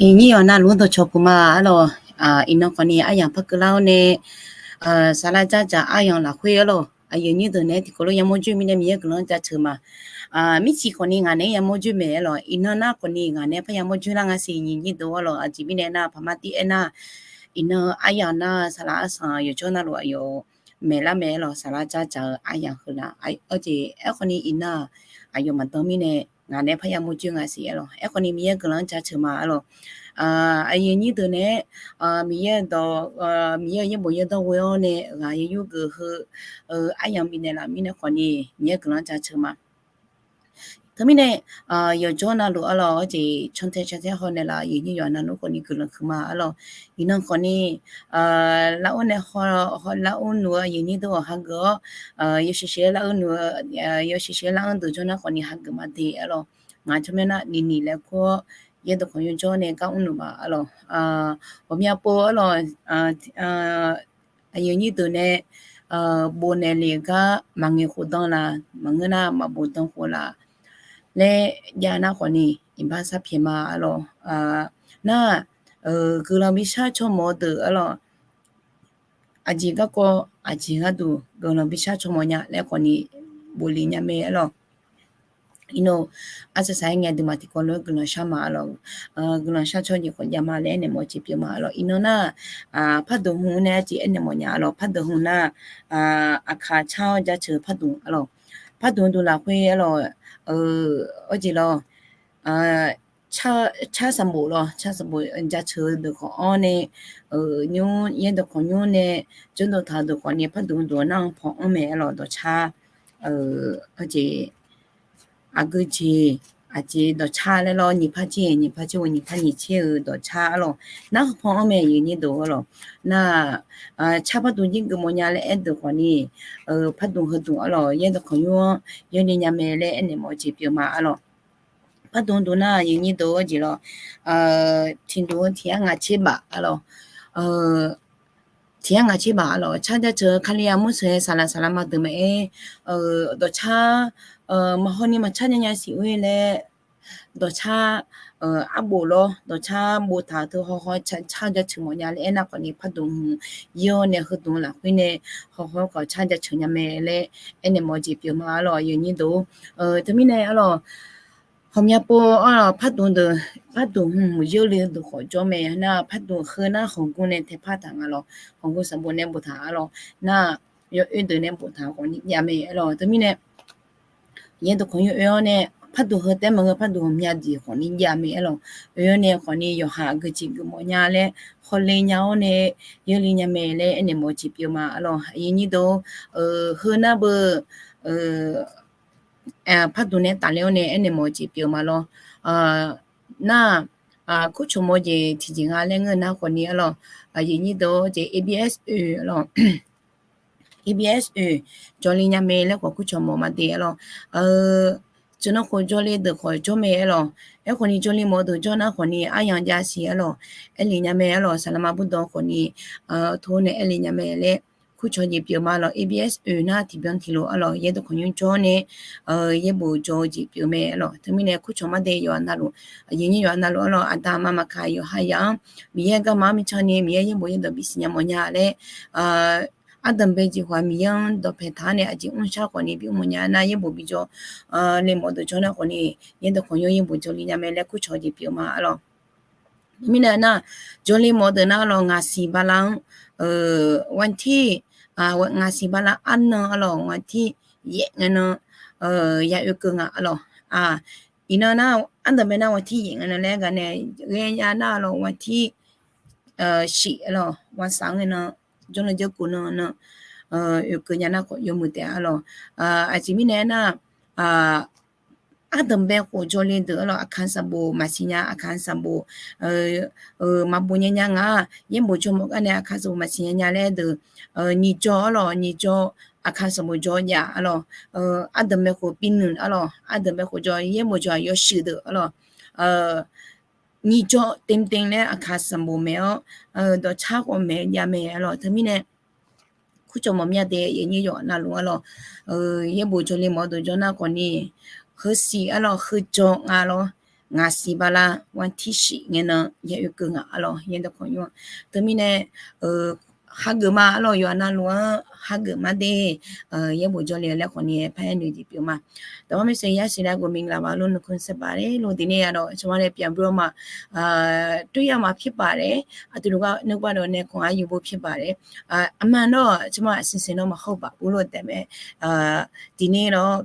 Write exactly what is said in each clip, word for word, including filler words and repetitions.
Iqnyir yawqha navluf-anr dawqcawq puq ma arlawq. Iqnan khawfni aryamq par keuvlar-awr nae, saqlaq dzardzaq aryamq lafkhoer arlawq, aqyuif aqnyir deuq naeq-aer tiqkawv lof yamawr joer mirnae Miqyaer guiqlanq jaceuq ma. Mirciq khawfni ngaq naeq-aer yamawr joer mae arlawq. Iqnan nar khawfni ngaq naeq-aer par yamawr joer lar nga siq, aqyuif aqnyir deuq arlawq. Aqjeq mirnae nar, paqmar tir aernar, iqnan aryamq nar saqlaq arsaq yawqjawr navluf aqyawf maeqlar mae arlawq, saqlaq dzardzaq-eu aryamq heu la. Aerkhawfni iqnan aqyawf maqdan mirnae ngaq naeq-aer par yamawr joer nga siq arlawq. Aerkhawfni Miqyaer guiqlanq-anr jaceuq ma arlawq. Aqyuif aqnyir deuq naeq-aer, Miqyaer-eu dawq, Miqyaer-euq yaerbof yaerdawr ghoe-awr nae ghaq yawr yurgeuf heu, aryamq bifnaeq laf mirnae khawfni Miqyaer guiqlanq-anr jaceuq ma. Teumirnae, yawqjawr navluf arlawq, arjeq cantae cantae haw naeqlaf, aqyuif aqnyir yawqha navluf khawfni guiqlanq huiq ma arlawq. Iqnan khawfni, lar-awr nae haw, lar-awr nuf-eu aqyuif aqnyir deuq-awq hageuf-awr, yawshuif shuif-aer lar-eu nuf-eu, yawshuif shuif-aer lar-anr deuq jawr nar khawfni hageuf ma de arlawq. Ngaq jawr maer nar niqniq laer kur-awr, yaerdawq khanqnymr jawr nae gar mr nuf ma arlawq. Ghawqmya pov arlawq, aqyuif aqnyir deuq nae, bofnaeq le-eu gar maqngaeq khof dan la, maqngeur nar maqbof dan khof la laer jav nar khawfni iqbax sharpyaeq ma arlawq. Nar, guiqlanq bishar caw mawf-eu deuq arlawq, aqjeq garkawv aqjeq gharduq guiqlanq bishar caw mawf nya laer khawfni bofle nya mae arlawq. Iqnan arsaq saq-aer ngae aqduimaf tiqkawv lof-aer guiqlanq shar ma arlawq. Guiqlanq shar caw jeq khawf jav ma laer aernaeq mawf-eu jeq pyeuf ma arlawq. Iqnan nar, pardmq hmq nae aqjeq aernaeq mawf nya arlawq. Pardmq hmq nar, aqkaq car-awr jaceuq pardmq arlawq. Pardmq deuq lafkhoer arlawq, arjeq lawr, car sanqbof lawr, car sanqbof jaceuq-eu deuq khawf anr nae, nymr yaerdawq khanqnymr nae, jawrdawq taq-eu deuq khawf ni pardmq deuq nar-anr paw anr mae arlawq. Dawqcar, arjeq, aqgeujeq, aqjeq dawqcar laer lawr, nyiq par tser, nyiq par tser ghoe nyiq par nyiq tser-eu dawqcar arlawq. Nar heu paw anr mae aqyuif aqnyir deuq arlawq. Nar, car pardmq jir geufmawf nya laer aer deuq khawf ni, pardmq heudmq arlawq yaerdawq khanqnymr-anr yawle nya mae laer aernaeq mawf-eu jeq pyeuf ma arlawq. Pardmq deuq nar aqyuif aqnyir deuq-eu jeq lawr, tiqdmq-eu tiq yar ngaq tser baf arlawq. Tiq yar ngaq tser baf arlawq. Car jaceuq-eu Kali-aq mawr sheuq-aer saqlaq saqlaq ma deuq maqaer, dawqcar, maqhaw ni maqcar nya nya siq-or laer, dawqcar, arbof lawr, dawqcar boftaq teu hawhaw car jaceuq mawf nya laer aernar khawf ni pardmq hmq yir-awr nae heudmq lafkhoer nae hawhaw khawf car jaceuq nya mae laer aernaeq mawf-eu jeq pyeuf ma arlawq aqyuif aqnyir deuq. Teumirnae arlawq, ghawqmya pov arlawq, pardmq deuq, pardmq hmq yir le-eu deuq khawf jawr mae nar, pardmq heu nar hawqgmr nae taepar taq nga lawr, hawqgmr sanqbof nae boftaq arlawq. Nar, yawoer deuq nae boftaq khawf ni jav mae arlawq. Teumirnae yaerdawq khanqnymr oe-awr nae, pardmq heu taef maqngeur, pardmq ghawqmya jeq khawf ni jav mae arlawq. Oe-awr nae khawf ni yawqha aqgeujeq geufmawf nya laer hawle nya-awr nae yawle nya mae laer aernaeq mawf-eu jeq pyeuf ma arlawq aqyuif aqnyir deuq. Heu nar beu, pardmq nae tafler-awr nae aernaeq mawf-eu jeq pyeuf ma lawr. Nar, kurcawq mawf-eu jeq tiqjeq nga laer ngeur nar khawf ni arlawq, aqyuif aqnyir deuq-eu jeq ABS oe arlawq. ABS oe jawrle nya mae laer khawf kurcawq mawf ma de arlawq. Teunan khawf jawrle deuq khawf jawr mae arlawq. Aerkhawf ni jawrle mawf-eu deuq jawr nar khawf ni aryamq jav siq arlawq. Aerle nya mae arlawq, saqlaq ma bur dawq khawf ni, tov nae aerle nya mae laer kurcawq jeq pyeuf ma lawr. ABS oe nar tiqbyan tiqlof arlawq yaerdawq khanqnymr jawr nae, yaerbof jaw-eu jeq pyeuf mae arlawq. Teumirnae kurcawq ma de yawqha navluf, aqyuif aqnyir yawqha navluf arlawq, aqda aqma maqkaq yawqha yaq-anr Miqyaer garma-anr mircan ni Miqyaer yaerbof yaerdawq bisiq nya mawf nya laer, ardanqbae jeq khawf-aq Miqyaer-anr dawqpae taq-awr nae aqjeq mrshar khawf ni bi mr mawf nya nar yaerbof bi jaw le mawf-eu deuq jawr nar khawf ni yaerdawq khanqnymr yaerbof jawrle nya mae laer kurcawq jeq pyeuf ma arlawq. Mirnae nar, jawrle mawf-eu deuq nar arlawq, ngaqsiq bala-anr, วันที่, ngaqsiq bala arnan arlawq, วันที่ yaef ngae nan, ya oekeuv nga arlawq. Iqnan nar, ardanqbae nar วันที่ yaef ngae nan laer gaq nae ghae ya nar arlawq, วันที่ shif arlawq, วันเสาร์ ngae nan, jawrnan jawrkov nan nan, oekeuv nya nar khawf yawmuiq taef arlawq. Aqjeq mirnae nar, ardanqbae khof jawrle deuq arlawq, aqkaq sanqbof maqsiq nya, aqkaq sanqbof maqbof nya nya nga, yaerbof jaw mawf gar nae aqkaq sanqbof maqsiq nya nya laer deuq, nyiq jaw arlawq, nyiq jaw aqkaq sanqbof jaw jav arlawq, ardanqbae khof binuiq arlawq, ardanqbae khof jaw yaerbof jaw-aq yawshuif deuq arlawq, nyiq jaw เต็มเต็ม laer aqkaq sanqbof maeq-awr, dawqcar khawf maeq jav mae arlawq. Teumirnae kurcawq mawf mya de, aqyuif aqnyir yawqha navluf arlawq, yaerbof jawrle mawf-eu deuq jawr nar khawf ni, heusiq arlawq, heu jaw nga lawr, ngaq siq bala, วันที่สิบ ngae nan yaer oekeuv ngaq arlawq, yaerdawq kawqnymr-aq. Teumirnae, hageuf ma arlawq, yawqha navluf-anr hageuf ma de, yaerbof jawrle-eu laer khawfni-aer paraer noeq jeq pyeuf ma. Dawqma maeqshi yasiq laer ghawqmya lavma lor nuikhanr saerbaq le lor, dene arlawq, tsawrma nae pyeuf-eu bymr ma, ด้วยยา ma pyeuf baq le, aqdui luf gar nuikhanr baq dawq nae kawq-ar yuf bo pyeuf baq le, aqma nawr tsawrma aqsiq siq nawr maqhawr baq ur lof taef mae, dene lawr,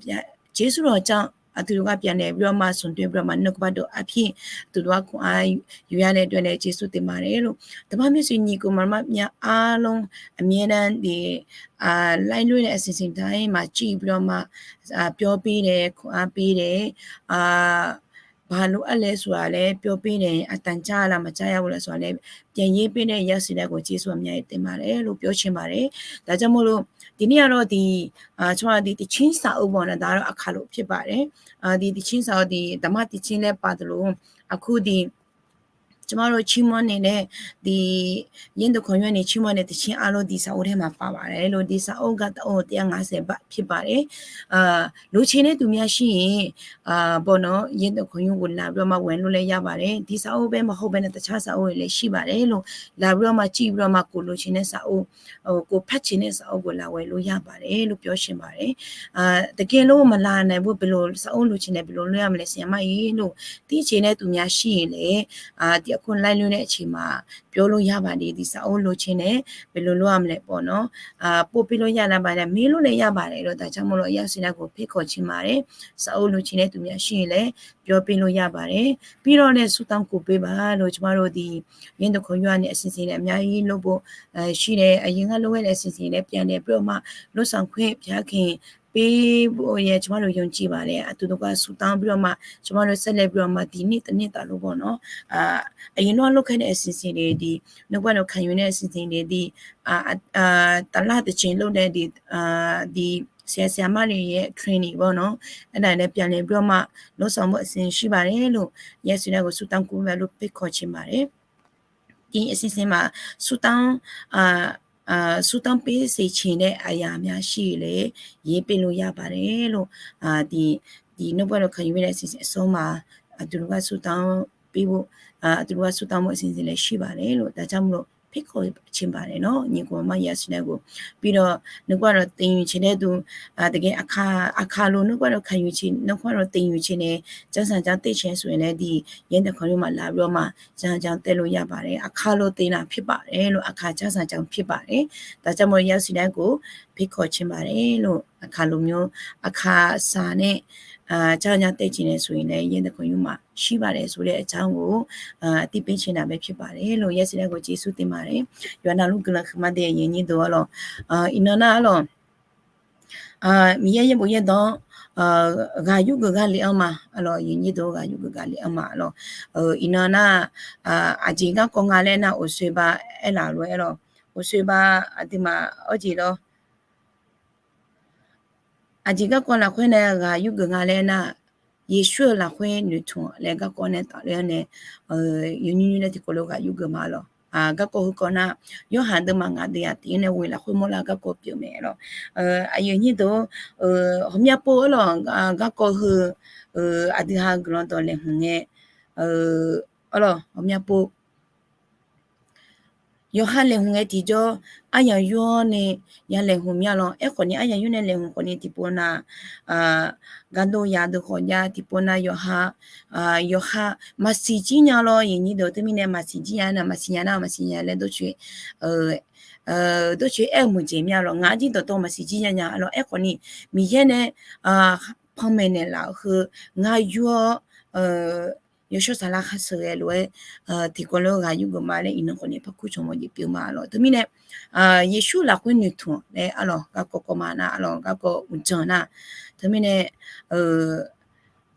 jeqsur lawq can, aqdui luf gar pyeuf nae bymr ma, smq doe bymr ma nuikhanr baq dawq arpyeuf, aqdui luf gar kawq-ar yuf ya nae dawq nae jeqsur teq ma le lor. Dawqma maeqshi nyiq kawq maqma myav arlawr, aqmyaer nar de, laer loer nae aqsiq siq taef-aer maqcir bymr ma, pyawr pir nae kawq-ar pir nae, baqlof arlae suf-aq laer pyawr pir nae, aqtanq jar la maqjar ya-eu lafsawq laer, pyaeqyaer pir nae yasiq laer ghawq jeqsur aqmyav-aer taef ma le lor, pyawr cae ma le. Daqjar mawr lor, dene arlawq de, tsawrma de tiqcir saq-eu bawq naqda lor, aqkaq lof pyeuf baq le, de tiqcir saq-eu de daqma tiqcir laer pav deuq lof, aqkur de, tsawrma lor cir mawr nae laer, de, yaerdawq kawqnymr nae cir mawr nae tiqcir arlawr de saq-or tae maqpav baq le lor, de saq-or gar taf-or taef-aer ngaq saeq baq pyeuf baq le, locae nae duq mya shir-iq, bawq nawr yaerdawq kawqnymr ghoflaf bymr ma ghae lof laer ya baq le, de saq-or bae maqhawr bae nae taf car saq-or laer shir baq le lor, laf bymr ma cir bymr ma kov locae nae saq-or, kov par cae nae saq-or ghoflaf ghae lof ya baq le lor, pyawr cae ma le. Taqgae lor maqlaf naeq bo beqlof saq-or locae nae beqlof lof ya ma laer siqnya ma-ir lor, tircae nae duq mya shir-iq laer, de aqkur laer loer nae cae ma, pyawr lof ya baq de, de saq-or locae nae beqlof lof ya ma laer bawq nawr, pov pir lof ya lar baq nae mir lof laer ya baq le lor, daqjar mawr lor yasiq laer ghawq pyeuf kawq cae ma le, saq-or locae nae duq mya shir-iq laer, pyawr pir lof ya baq le, pir lawr nae surtanr kov pyeuf baq lor, tsawrma lor de, yaerdawq kawqnymr nae aqsiq siq nae aqmyav-ir lor bo, shir nae aqyuif ngar lof ghae nae aqsiq siq nae pyaeq nae bymr ma, lor sanq khoer pyaeq-aer kae pir bo yaer tsawrma lor yawqjeq baq le, aqdui luf gar surtanr bymr ma, tsawrma lor saerlae bymr ma, de nir taf nir taf lof bawq nawr, aqyuif nawr lof kae nae aqsiq siq le de, nuikhanr baq dawq kaq yuf nae aqsiq siq le de, taflar taqcae lof nae de, de, siqnya siqnya ma le yaer training bawq nawr, aernaeq nae pyaeq nae bymr ma, lor sanq bawq aqsiq shir baq le lor, yasiq laer ghawq surtanr kov mae lor pyeuf kawq cae ma le. Aqsiq siq ma, surtanr, surtanr pyeuf siq cae nae aqyawf mya shir le, yaer pyeuf lof ya baq le lor, de, de nuikhanr baq dawq kaq yuf nae aqsiq siq sawr ma, aqdui luf gar surtanr pyeuf bo, aqdui luf gar surtanr bawq aqsiq siq laer shir baq le lor, daqjar mawr lor pyeuf kawq cae ma le nawr, nyiq kawq maqma yasiq laer ghawq, pir lawr nuikhanr baq dawq tiq yuf cae nae duq, taqgae aqkaq, aqkaq lor nuikhanr baq dawq kaq yuf cae, nuikhanr baq dawq tiq yuf cae nae, janr sanq janr taev cae suf-aer nae de, yaerdawq kawqnymr maqlaf bymr ma, janr janr taev lof ya baq le, aqkaq lor tiq nar pyeuf baq le lor, aqkaq janr sanq janr pyeuf baq le, daqjar mawr lor yasiq laer ghawq pyeuf kawq cae ma le lor, aqkaq lor myav, aqkaq saq nae, janr janr taev cae nae suf-aer nae yaerdawq kawqnymr ma shir baq le suf laer aqjar ghof, aqdir pyeuf cae nar bae pyeuf baq le lor, yasiq laer ghawq jeqsur teq ma le, yawqha navluf guiqlanq huiqma de aqyuif aqnyir deuq arlawq, iqnan nar arlawq, Miqyaer yaerbof yaerdawq-anr ghaq yurgeuf gha le-anr ma arlawq, aqyuif aqnyir deuq ghaq yurgeuf gha le-anr ma arlawq, iqnan nar, aqjeq garkawv nga laer nar, oqsoe ba aerlaf lof-aer lawq, oqsoe ba aqduimaf awr jeq lawr, aqjeq garkawv lafkhoer nae ghaq yurgeuf nga laer nar, Yeqsur-euq lafkhoer noeqtmq laer garkawv nae tafler-anr nae, yawnymr nymr laer tiqkawv lof ghaq yurgeuf ma lawq. Garkawv heukawv nar, Yorhaq deuvma ngaq deuq yaf tiq-anr nae ghoe lafkhoer mawrlar garkawv pyeuf mae lawq. Aqyuif aqnyir deuq, ghawqmya pov arlawq, garkawv heu, aqdui ha guiqlanq dawq laeqhmq ngae, arlawq ghawqmya pov yawqha laeqhmq ngae tiqjawr, aryamq yur-awr nae ya laeqhmq mya lawq. Aerkhawf ni aryamq yur nae laeqhmq khawf ni tiqpov nav, gardov yaf deuq khawf jav tiqpov nav yawqha, yawqha maqsiq jir nya lawr, aqyuif aqnyir deuq. Teumirnae maqsiq jir nya nar, maqsiq nya nar maqsiq nya laer dawrcoe, dawrcoe aer-eu meuq jeq mya lawq. Ngaq jir dawqtawv maqsiq jir nya nya lawq. Aerkhawf ni Miqyaer nae panmaeq naeqlaf-eu heu ngar yur-awr, yawshawr saflar khar sheuqghae lof-aer, tiqkawv lof-aer ghaq yurgeuf ma laer iqnan khawf ni parkur cawq mawf jeq pyeuf ma lawq. Teumirnae Yeqsur lafkhoer noeqtmq laer arlawq garkawv kawv ma nar arlawq, garkawv uqdzan nar. Teumirnae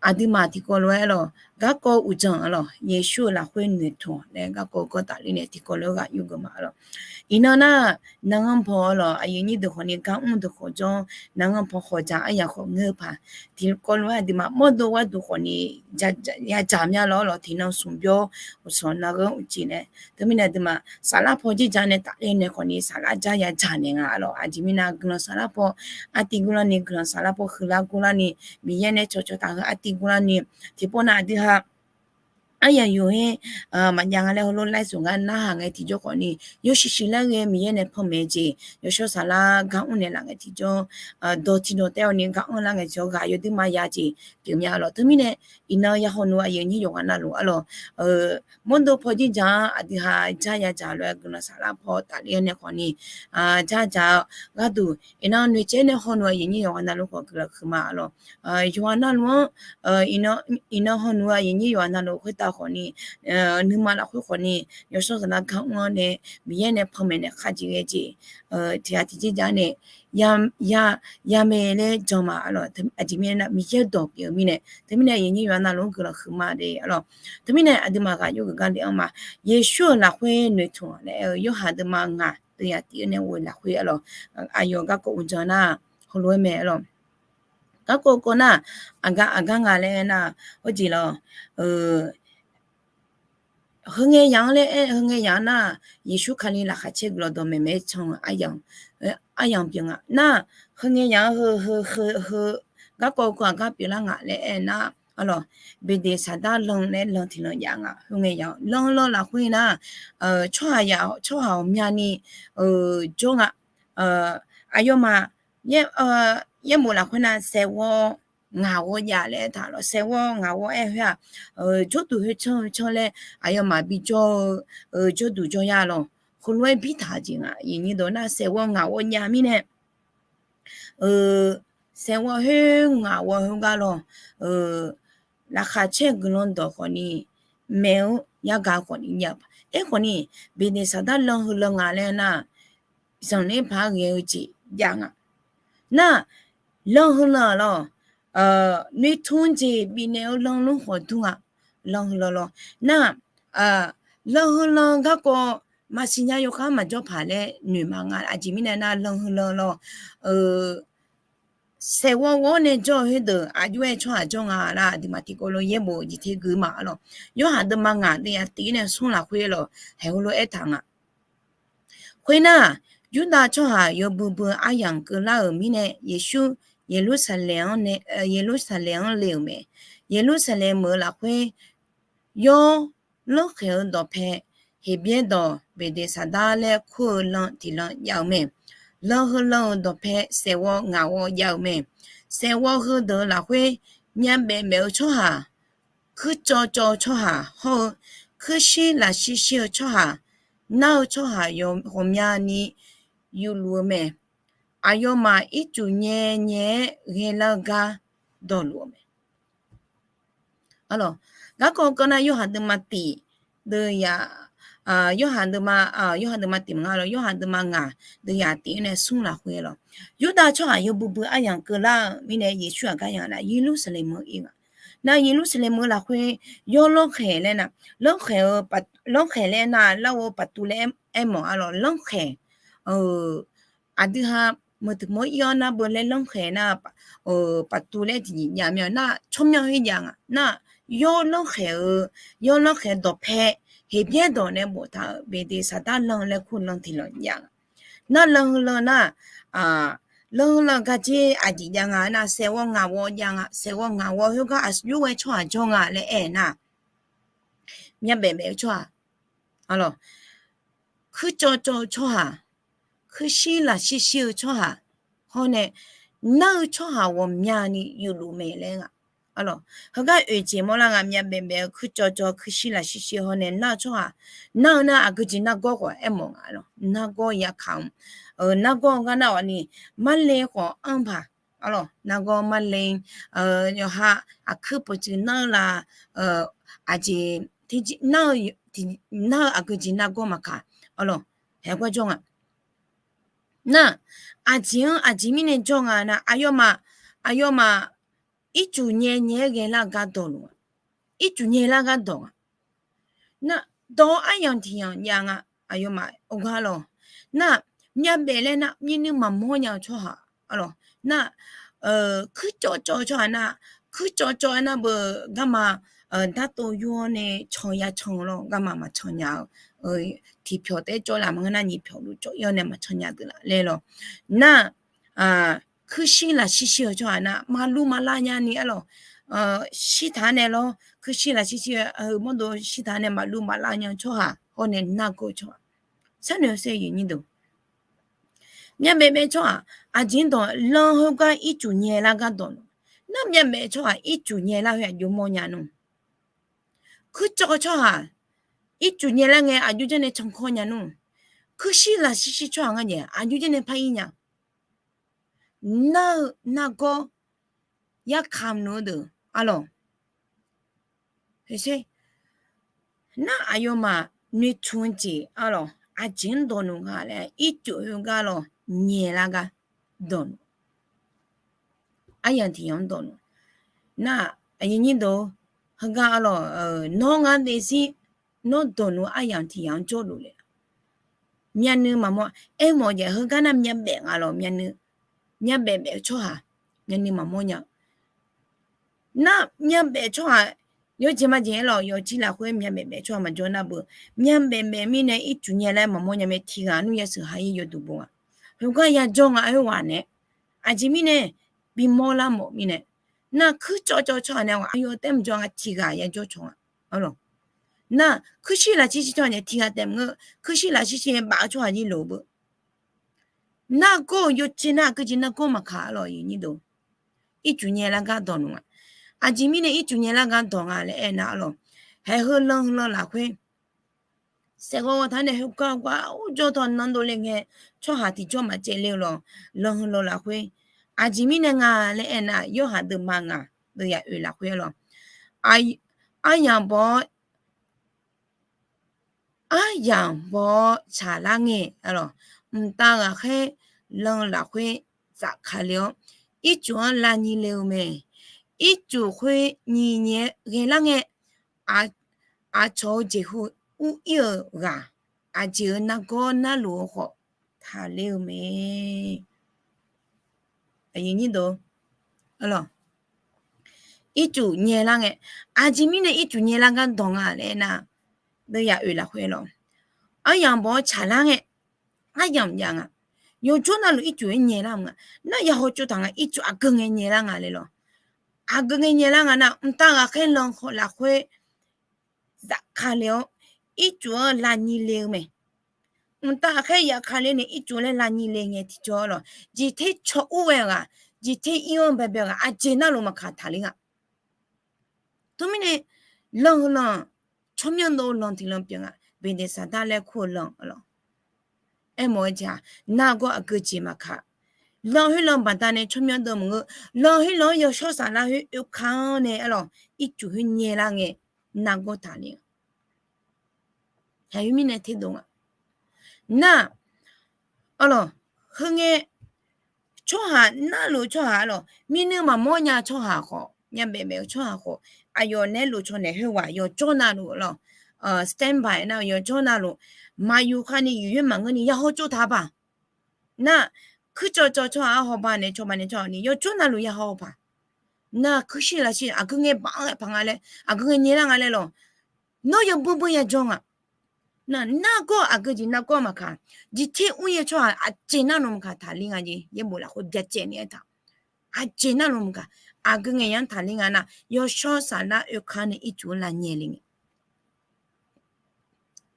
aqduimaf tiqkawv lof-aer arlawq, garkawv uqdzan arlawq, Yeqsur-euq lafkhoer noeqtmq laer garkawv gawr tafler nae tiqkawv lof-aer ghaq yurgeuf ma arlawq. Iqnan nar, nanganr paw arlawq, aqyuif aqnyir deuq khawf ni gar mr deuq khawf jawr, nanganr paw khawf ja aryamq khawf ngeur paq. Tiqkawv lof-aer aqduimaf mawrdo gharduq khawf ni yadzaq mya lawr lawq, tiqnan smq byawr uqsanq narghanr uqcif nae. Teumirnae aqduimaf saflar paw jirja nae tafler nae khawf ni saflar jar yadzaq naeq nga arlawq. Aqjeq mirnae guiqlanq saflar paw, artiv gurlar ni guiqlanq saflar paw huiqlar gurlar ni, Miqyaer nae cawqcawq taq heu artiv gurlar ni, tiqpov nav aqdui ha aryaq yuf-aer maqjav nga laer heulof laer suf ngar narhaq ngae tiqjawr khawfni, yawshuif shuif lar ghae Miqyaer nae panmaeq jeq, yawshawr saflar gar anr naeqlaf ngae tiqjawr, dawq tiqdawq taef-awr ni gar anr lar ngae tiqjawr ghaq yawduir maqya jeq pyeuf mya arlawq. Teumirnae iqnan ya hawnu aqyuif aqnyir yawqghaq navluf arlawq, mawrdo paw jirdzaq-anr aqdui ha jar ya dzaq lof-aer guiqlanq saflar paw tafler-awr nae khawfni, jar dzaq-eu gharduq iqnan noeqtsaev nae hawnu aqyuif aqnyir yawqghaq navluf khawf guiqlanq huiqma arlawq. Yawqghaq navluf-anr iqnan hawnu aqyuif aqnyir yawqghaq navluf khoertav khawfni, nuima lafkhoer khawfni, yawshawr saflar gar anr-awr nae Miqyaer nae panmaeq naeq kharjeq ghae jeq, tiqghaq tiqjeq jar nae ya mae laer jan ma arlawq. Aqjeq mirnae nar Miqyaer-eu dawq pyeuf-eu mirnae, teumirnae aqyuif aqnyir yawqghaq navluf-anr guiqlanq huiqma de arlawq. Teumirnae aqduimaf ghaq yur geuf gar le-anr ma, Yeqsur-euq lafkhoer noeqtmq laer aer-eu Yorhaq deuvma ngaq deuvyaq tif-awr nae ghoe lafkhoer arlawq, aqyawf garkawv uqdzan nar heulof-aer mae arlawq. Garkawv kawv nar, aqgar aqgar nga laer aer nar, hawjeq lawq, heungae yaq-anr laer aer, heungae yaq-anr nar, Yeqsur Kali laqkhaq caer guiqlanq dawqmaeq maeq-aer can-eu aryamq pyeuf nga nar, heungae yaq-anr heu heu heu heu garkawv kawv aqgar pyeuflar nga laer aer nar, arlawq, Beqdeqsaqdar lan laer lan tiqlan jav nga. Heungae yaq-anr lan lan lafkhoer nar, tsawrhaq ghawqmya ni jawr nga. Aqyawfmaf yaerbof lafkhoer nar saeqghawv ngaq ghawv jav laer aertaq lawq. Saeqghawv ngaq ghawv aer khoer-aq, jawrduq khoertsanr khoertsanr laer aqyawfmaf bijawr-eu jawrduq jawr yar lawq. Heulof-aer birtaq-eu jeq nga. Aqyuif aqnyir deuq nar saeqghawv ngaq ghawv jav mirnae, saeqghawv khoer ngaq ghawv khoergar lawq, laqkhaq caer guiqlanq dawq khawfni, maeq-eu yargaq khawfni jav-eu, aerkhawfni, Beqdeqsaqdar lan heu lan nga laer nar, zanqler paq-aer ghae-eu jeq jav nga. Nar, lan heu lan lawq, noeqtmq jeq bifnaeq-eu lan lmr khawf dur nga. Lan heu lan lawq. Nar, lan heu lan garkawv maqsiq nya yawkhar maqjawr paq laer noeq ma nga. Aqjeq mirnae nar lan heu lan lawq, saeqghawv ghawv nae jawr-eu khoerdeuq aqjox-aer tsawrhaq jawr nga lar. Aqduimaf tiqkawv lof yaerbof jeq ter gui ma arlawq. Yawhaq deuvma ngaq deuvyaq tif-awr nae smr lafkhoer lawq, haeq heulof-aer aertaq nga. Khoernar, Yurdav tsawrhaq yawbui bui aryamq keuvlar-euq mirnae, Yeqsur Yeqlursaqlaeq-anr nae, Yeqlursaqlaeq-anr le-euq mae. Yeqlursaqlaeq meuq-eu lafkhoer yawr lanrkhaeq-eu dawqpae Heqbyaer dawq Beqdeqsaqdar laer kur-eu lan tiqlan jav-eu mae. Lan heu lan-euq dawqpae saeqghawv ngaq ghawv jav-eu mae. Saeqghawv heudeuq-eu lafkhoer myavbaef baef-eu tsawrhaq, kuircawv cawv-eu tsawrhaq hawr-eu, kuirshir lafshir shir-eu tsawrhaq, nar-eu tsawrhaq ghawqmyani yufluf-eu mae. Aqyawfmaf ircuf nyae nyae-aer ghaelar-eu gar dawqluf-eu mae. Arlawq, garkawv kawv nar Yorhaq deuvma tif, deuvyaq, Yorhaq deuvma, Yorhaq deuvma tif maqnga lawq, Yorhaq deuvma ngaq deuvyaq tif-awr nae smr lafkhoer lawq. Yurdav tsawrhaq yawbui bui aryamq keuvlar-eu mirnae Yeqsur aqgar ya nar Yeqlursaqlaeq meuq-ir nga. Nar Yeqlursaqlaeq meuq-eu lafkhoer yawr lanrkhaeq laer nar, lanrkhaeq-eu, lanrkhaeq laer nar larghov paqtuv laer aermawf arlawq, lanrkhaeq, aqdui ha meuq tiq mawr ir-awr nar beu laer lanrkhaeq nar, paqtuv laer tiqjeq jav mya nar tsawrmyanr khoer jav nga nar, yawr lanrkhaeq-eu, yawr lanrkhaeq dawqpae Heqbyaer dawq nae boftaq-euq Beqdeqsaqdar lan laer kur lan tiqlan jav nga. Nar lan heu lan nar, lan heu lan gardzer aqjeq jav nga nar saeqghawv ngaq ghawv jav nga, saeqghawv ngaq ghawv khoergar aqyawf-aer tsawrhaq jawr nga laer aer nar, myavbaef baef-eu tsawrhaq, arlawq, kuircawv cawv-eu tsawrhaq, kuirshir lafshir shir-eu tsawrhaq hawr nae, nar-eu tsawrhaq ghawqmyani yufluf mae laer nga. Arlawq, heugar oeq jeq mawrlar nga, myavbaef baef-eu kuircawv cawv kuirshir lafshir shir hawr nae nar-eu tsawrhaq, nar-eu nar aqgeujeq nargawr khawf aermawf nga lawq, nargawr yakaq-eu, nargawr-eu gar nar-awq ni, marle khawf anr paq, arlawq, nargawr marle, yawqha aqkuir pawqtsuif nar-eu la, aqjeq, nar-eu, nar-eu aqgeujeq nargawr maqkaq, arlawq, haeqgawr jawr nga. Nar, aqjeq-anr aqjeq mirnae jawr nga nar, aqyawfmaf, aqyawfmaf ircuf nyae nyae-aer ghaelar-eu gar dawqluf-a, ircuf nyaelar gar dawq nga. Nar, dawq-eu aryamq tiq yamq jav nga, aqyawfmaf ogar lawq. Nar, myavbaef laer nar, myavnuiv maqmawr nya-eu tsawrhaq, arlawq. Nar, kuircawv cawv-eu tsawrhaq nar, kuircawv cawv-aer nar beu garma, dartov yur-awr nae can ya can lawr, garma maqcan nya-eu, tiqpyawq taef-aer cawv laf maqngeur nar nyiq pyawq luf cawv ir-awr nae maqcan nya deuq laf laer lawq. Nar, kuirshir lafshir shir-eu tsawrhaq nar, maqluv maqlav nyani arlawq, shirtaq-anr nae lawr, kuirshir lafshir shir-eu mawrdo shirtaq-anr nae maqluv maqlav nya-eu tsawrhaq hawr nae nargawr-eu tsawrhaq, sharnoeq-eu sher yawnyir deuq. Myavbaef baef tsawrhaq aqjeq-anr dawq lan heugar ircuf nyaelar gar dawq nmr. Nar myavbaef tsawrhaq ircuf nyaelar khoer aqjox mawrnya nmr. Kuircawv tsawrhaq ircuf nyaelar ngae aqjox janr nae cankawr nya nmr. Kuirshir lafshir shir tsawrhaq ngar nae aqjox janr nae par ir nya. Nar-eu nargawr yarkamq nmr-eu deuq arlawq. Nar aqyawfmaf noeqtmq-eu jeq arlawq, aqjeq-anr dawq nmr nga laer ircuf heugar lawr nyaelar gar dawq nmr. Aryamq tiq yamq-anr dawq nmr. Nar aqyuif nyir deuq, heugar arlawq, nawr ngar daefzir nawr dawq nmr aryamq tiq yamq-anr jawrluf le. Myavnuiv maqmawr, aermawf-eu jeq heugar nar myavbaef nga lawq, myavnuiv, myavbaef baef-eu tsawrhaq myavnuiv maqmawr nya. Nar myavbaef tsawrhaq yawjeq majeq-aer lawq, yawjir lafkhoer myavbaef baef tsawrhaq maqjawr nar beu, myavbaef baef mirnae ircuf nyaelar maqmawr nya mae. Tiqghaq nmr yasheuq ha-ir yawduq bo-aq, heugar yajawr nga khoerghaq nae, aqjeq mirnae bimawr lar mawf mirnae, nar kuircawv cawv tsawrhaq nae aqyawf taef maqjawr nga, tiqghaq yajawr cawq nga. Nar kuirshir lafshir shir tsawrhaq nae tiqghaq taef maqngeur, kuirshir lafshir shir baf-eu tsawrhaq jir loq beu. Nargawr-euq yawjeq nar aqgeujeq nargawr maqkaq arlawq, yawnyir deuq. Ircuf nyaelar gar dawq nmr-a. Aqjeq mirnae ircuf nyaelar gar dawq nga laer aernar arlawq, haeq heu lan lan lafkhoer saeqghawv ghawqtaq nae heugar gar ur jawr tawq nan dovle ngae, tsawrhaq tiqjawr maqcaev le-eu lawq. Lan heu lan lafkhoer aqjeq mirnae nga laer aernar, Yorhaq deuvma ngaq deuvyaq oeq lafkhoer arlawq, aryamq baw-awr aryamq baw-awr tsaqlar ngae, mqtav ghaqkhaer lan lafkhoer zafkale-awr, ircuf-anr lavnyi le-eu mae. Ircuf khoer nyiq nyae ghaelar ngae, aqcawq-eu jeqhu ur-ir-euq ghaq, aqjeq-euq nargawr narluf-eu khawf taqler-eu mae. Ircuf nyaelar ngae, aqjeq mirnae ircuf nyaelar gar dawq nga laer aernar, deuvyaq oeq lafkhoer lawq, aryamq baw-awr tsaqlar ngae, aryamq jav nga. Yawjawr navluf ircuf-aer nyaelar-eu nga. Nar yahaw tsovtaq nga, ircuf aqgeu ngae nyaelar nga le lawq. Aqgeu ngae nyaelar nga nar, mqtav ghaqkhaer lan lafkhoer zafkale-awr, ircuf-anr lavnyi le-eu mae. Mqtav ghaqkhaer zafkale nae ircuf laer lavnyi le ngae tiqjawr lawq, jeqter caw ur ghae-eu ghaq, jeqter ir-anr baebae-eu ghaq, aqjeq navluf maqkaq taqler nga. Teumirnae lan heu lan, tsawrmyanr dov lan tiq lan pyeuf nga, Beqdeqsaqdar laer kur-eu lan lawq. Aermawf-eu jeq-aq, nargawr aqgeujeq maqkaq. Lan khoer lan baqdanae tsawrmyanr dov maqngeur. Lan khoer lan-anr yawshawr saflar khoer oekaq-anr nae arlawq, ircuf khoer nyaelar ngae nargawr taqler-a. Aqyawf mirnae terdov nga. Nar, arlawq, heungae tsawrhaq narluf tsawrhaq arlawq, mirnuiv maqmawr nya tsawrhaq khawf, myavbaef baef-eu tsawrhaq khawf, aqyawf naeq-aer lofcawq naeq khoerghaq yawjawr navluf lawq, stand by nar yawjawr navluf, maqyuf khavni yuif yoer maqngeurni yahaw tsovtaq paq. Nar, kuircawv cawv tsawrhaq-anr hawba naeq cawba naeq cawv ni yawjawr navluf yahaw paq. Nar kuirshir lafshir aqgeu ngae baf-anr ghae paq nga laer, aqgeu ngae nyaelar nga laer lawq, nawr yawbui bui yajawr nga. Nar, nargawr aqgeujeq nargawr maqkaq, jeqter ur-ir-eu tsawrhaq aqjeq navluf maqkaq taqler nga jeq, yaerbof lafkhoer byacaevni aertaq. Aqjeq navluf maqkaq, aqgeu ngae yar-anr taqler nga nar, yawshawr saflar oekaq nae ircuf-anr lavnyae le ngae.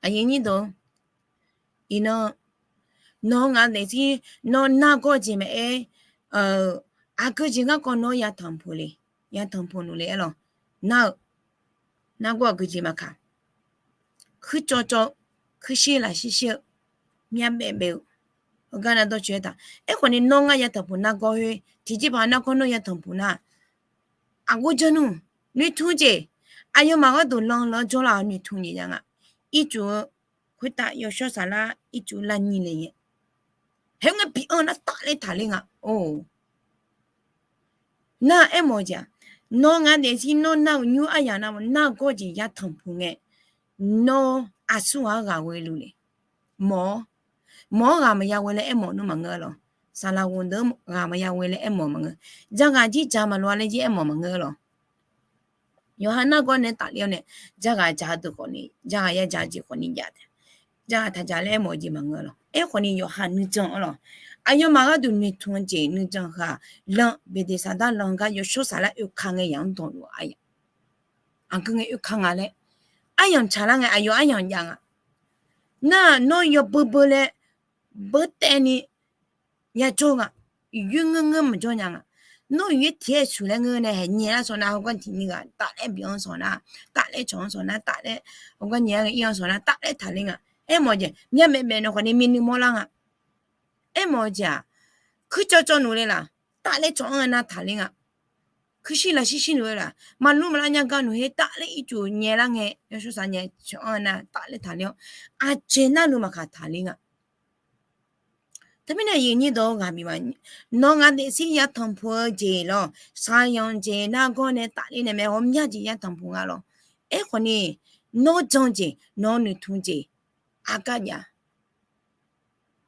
Aqyuif nyir deuq, iqnan nawq-eu ngaq daefzir nawr nargawr jeq maqaer, aqgeujeq garkawv nawr yatanq puq le, yatanq puq nmr le arlawq. Nar-eu, nargawr aqgeujeq maqkaq, kuircawv cawv, kuirshir lafshir shir-eu, myavbaef baef-eu, heugar nar dawrcoeni aertaq. Aerkhawfni nawr ngar yatanq puq nargawr khoer tiqjeqpaq nargawr nawr yatanq puq nar, aqghof janr nmr, noeqtmq jeq, aqyawfmaf gharduq lan lan-anr jawrlar-awr noeqtmq jeq ya nga. Ircuf-eu khoertav yawshawr saflar ircuf lavnyi le ngae, khoerngae bi-anr nar tafler taqler nga. Or, nar aermawf-eu jeq-aq, nawr ngaq daefzir nawr nar-eu nymr aryaq nar nargawr jeq yatanq puq ngae, nawr aqsur ghaq-anr ghaq ghoe luf le. Mawf-awr, mawf-awr ghaq maqya ghoe laer aermawf nmr maqngeur lawq. Saqlaq ghofdeuq-anr ghaq maqya ghoe laer aermawf maqngeur. Jaghaq jir jaq maqloq-a laer jir aermawf maqngeur lawq. Yawqha nargawr nae tafler-awr nae, jaghaq jaq deuq khawfni, jaghaq ya jaq jeq khawfni jav taef. Jaghaq taq jaq laer aermawf-eu jeq maqngeur lawq. Aerkhawfni yawqha nuijan-anr lawq, Aqyawfmaf gharduq noeqtmq-eu jeq nuijan heu-aq, lan, Beqdeqsaqdar lan gar yawshawr saflar oeka ngae yamq-anr dawqluf-a. Aqgeu ngae oeka nga laer, aryamq tsaqlar ngae aqyawf aryamq jav nga. Nar-aq, nawr yawbeu beu laer beu taev ni yajawr nga. Yoer ngeur ngeur maqjawr nya nga. Nawr yoer tiq-aer suq laer ngeur nae haeq nyaelar sawq nar, heugar tiqni ghaq tafler bif-anr sawq nar, tafler cawq-anr sawq nar, tafler heugar nyaelar ngae ir-anr sawq nar, tafler taqler nga. Aermawf-eu jeq myavbaef baef nae khawf ni myavnuiv mawrlar nga. Aermawf-eu jeq-aq, kuircawv cawv nuf le laf, tafler cawq-anr-eu nar taqler nga. Kuirshir lafshir shir nuf le laf, maqlur maqlar nya gar nuf her tafler ircuf nyaelar ngae, yawshawr saflar nyae cawq-anr-eu nar tafler taqler-awr, aqjeq narluf maqkaq taqler nga. Teumirnae aqyuif aqnyir deuq-or, ghaq bif ma. Nawr ngaq daefzir yatanq puq-eu jeq lawr, shaqyanq jeq nargawr nae tafler nae mae, ghawqmya jeq yatanq puq nga lawr. Aerkhawf ni, nawr jan jeq, nawr noeqtmq jeq, aqgar jav.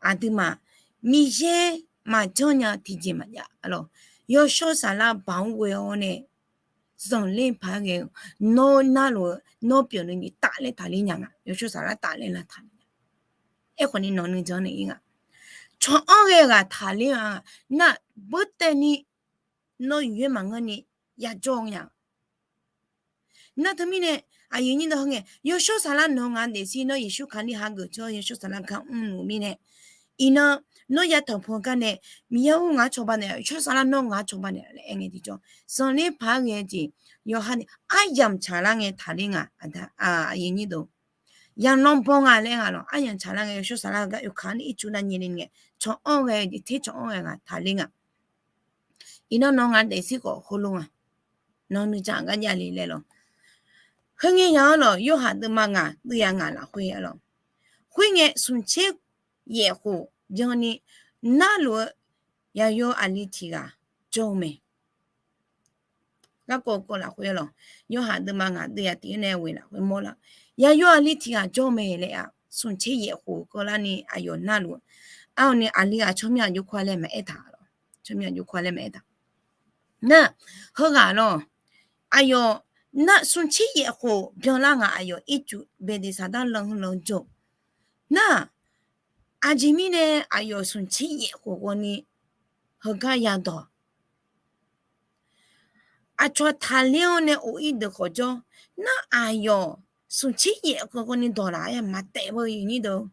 Aqduimaf, Miqyaer maqjanr nya tiqjeq maqjav lawr. Yawshawr saflar baq-anr ghoe-awr nae, zanqler paq-aer ghae-eu, nawr narluf-eu, nawr pyeufni ni tafler taqler nya nga. Yawshawr saflar tafler lar taqler nya. Aerkhawf ni nawq nuijan nae ir nga. Cawq-anr ghae ghaq taqler-a nga. Nar beur taev ni, nawr yoer maqngeur ni yajawr nya. Nar teumirnae, aqyuif aqnyir deuq heu ngae, yawshawr saflar nawq ngaq daefzir nawr Yeqsur Kali hageuf tsawr yawshawr saflar gar mrluf mirnae, iqnan nawr yatanq puq-eu gar nae, Miqyaer-or ngaq-anr cawba naeq, yawshawr saflar nawr ngaq-anr cawba naeq laer aer ngae tiqjawr, zanqler paq-aer ghae-eu jeq yawqha ni aryamq tsaqlar ngae taqler nga. Aqyuif aqnyir deuq, yamq lanr bawr nga laer aer nga lawr. Aryamq tsaqlar ngae yawshawr saflar-eu gar oeka ni ircuf nar nyae le ngae, cawq-anr ghae-eu jeq ter cawq-anr ghae ghaq taqler nga. Iqnan nawq ngaq daefzir khawf heulof nga. Nawq nuijan aqgar javle laer lawr. Khoerngae ya-anr lawq, Yorhaq deuvma ngaq deuv ya ngaq lafkhoer-a lawq. Khoerngae smqtser yaef khof byanni narluf-eu yaqyo aqli tiq ghaq jawr-eu mae. Garkawv kawv lafkhoer lawq, Yorhaq deuvma ngaq deuv ya tiq-aer nae ghoe lafkhoer mawrlar, yaqyo aqli tiq ghaq jawr-eu mae laer-aq, smqtser yaef khof keuvlarni aqyawf narluf-eu, aqni aqli ghaq tsawrmyanr aqjox kawr-a laer maqaer taq lawq. Tsawrmyanr aqjox kawr-a laer maqaer taq. Nar, heughaq lawq, aqyawf nar smqtser yaef khof byanlar ngaq aqyawf ircuf Beqdeqsaqdar lan heu lan jawr. Nar, aqjeq mirnae aqyawf smqtser yaef khof ghawni heugar yadawq. Aqcawq taqler-awr nae of-ir deuq khawf jawr. Nar aqyawf smqtser yaef khof ghawni dawq laf-aer maqtaef-eu aqyuif aqnyir deuq.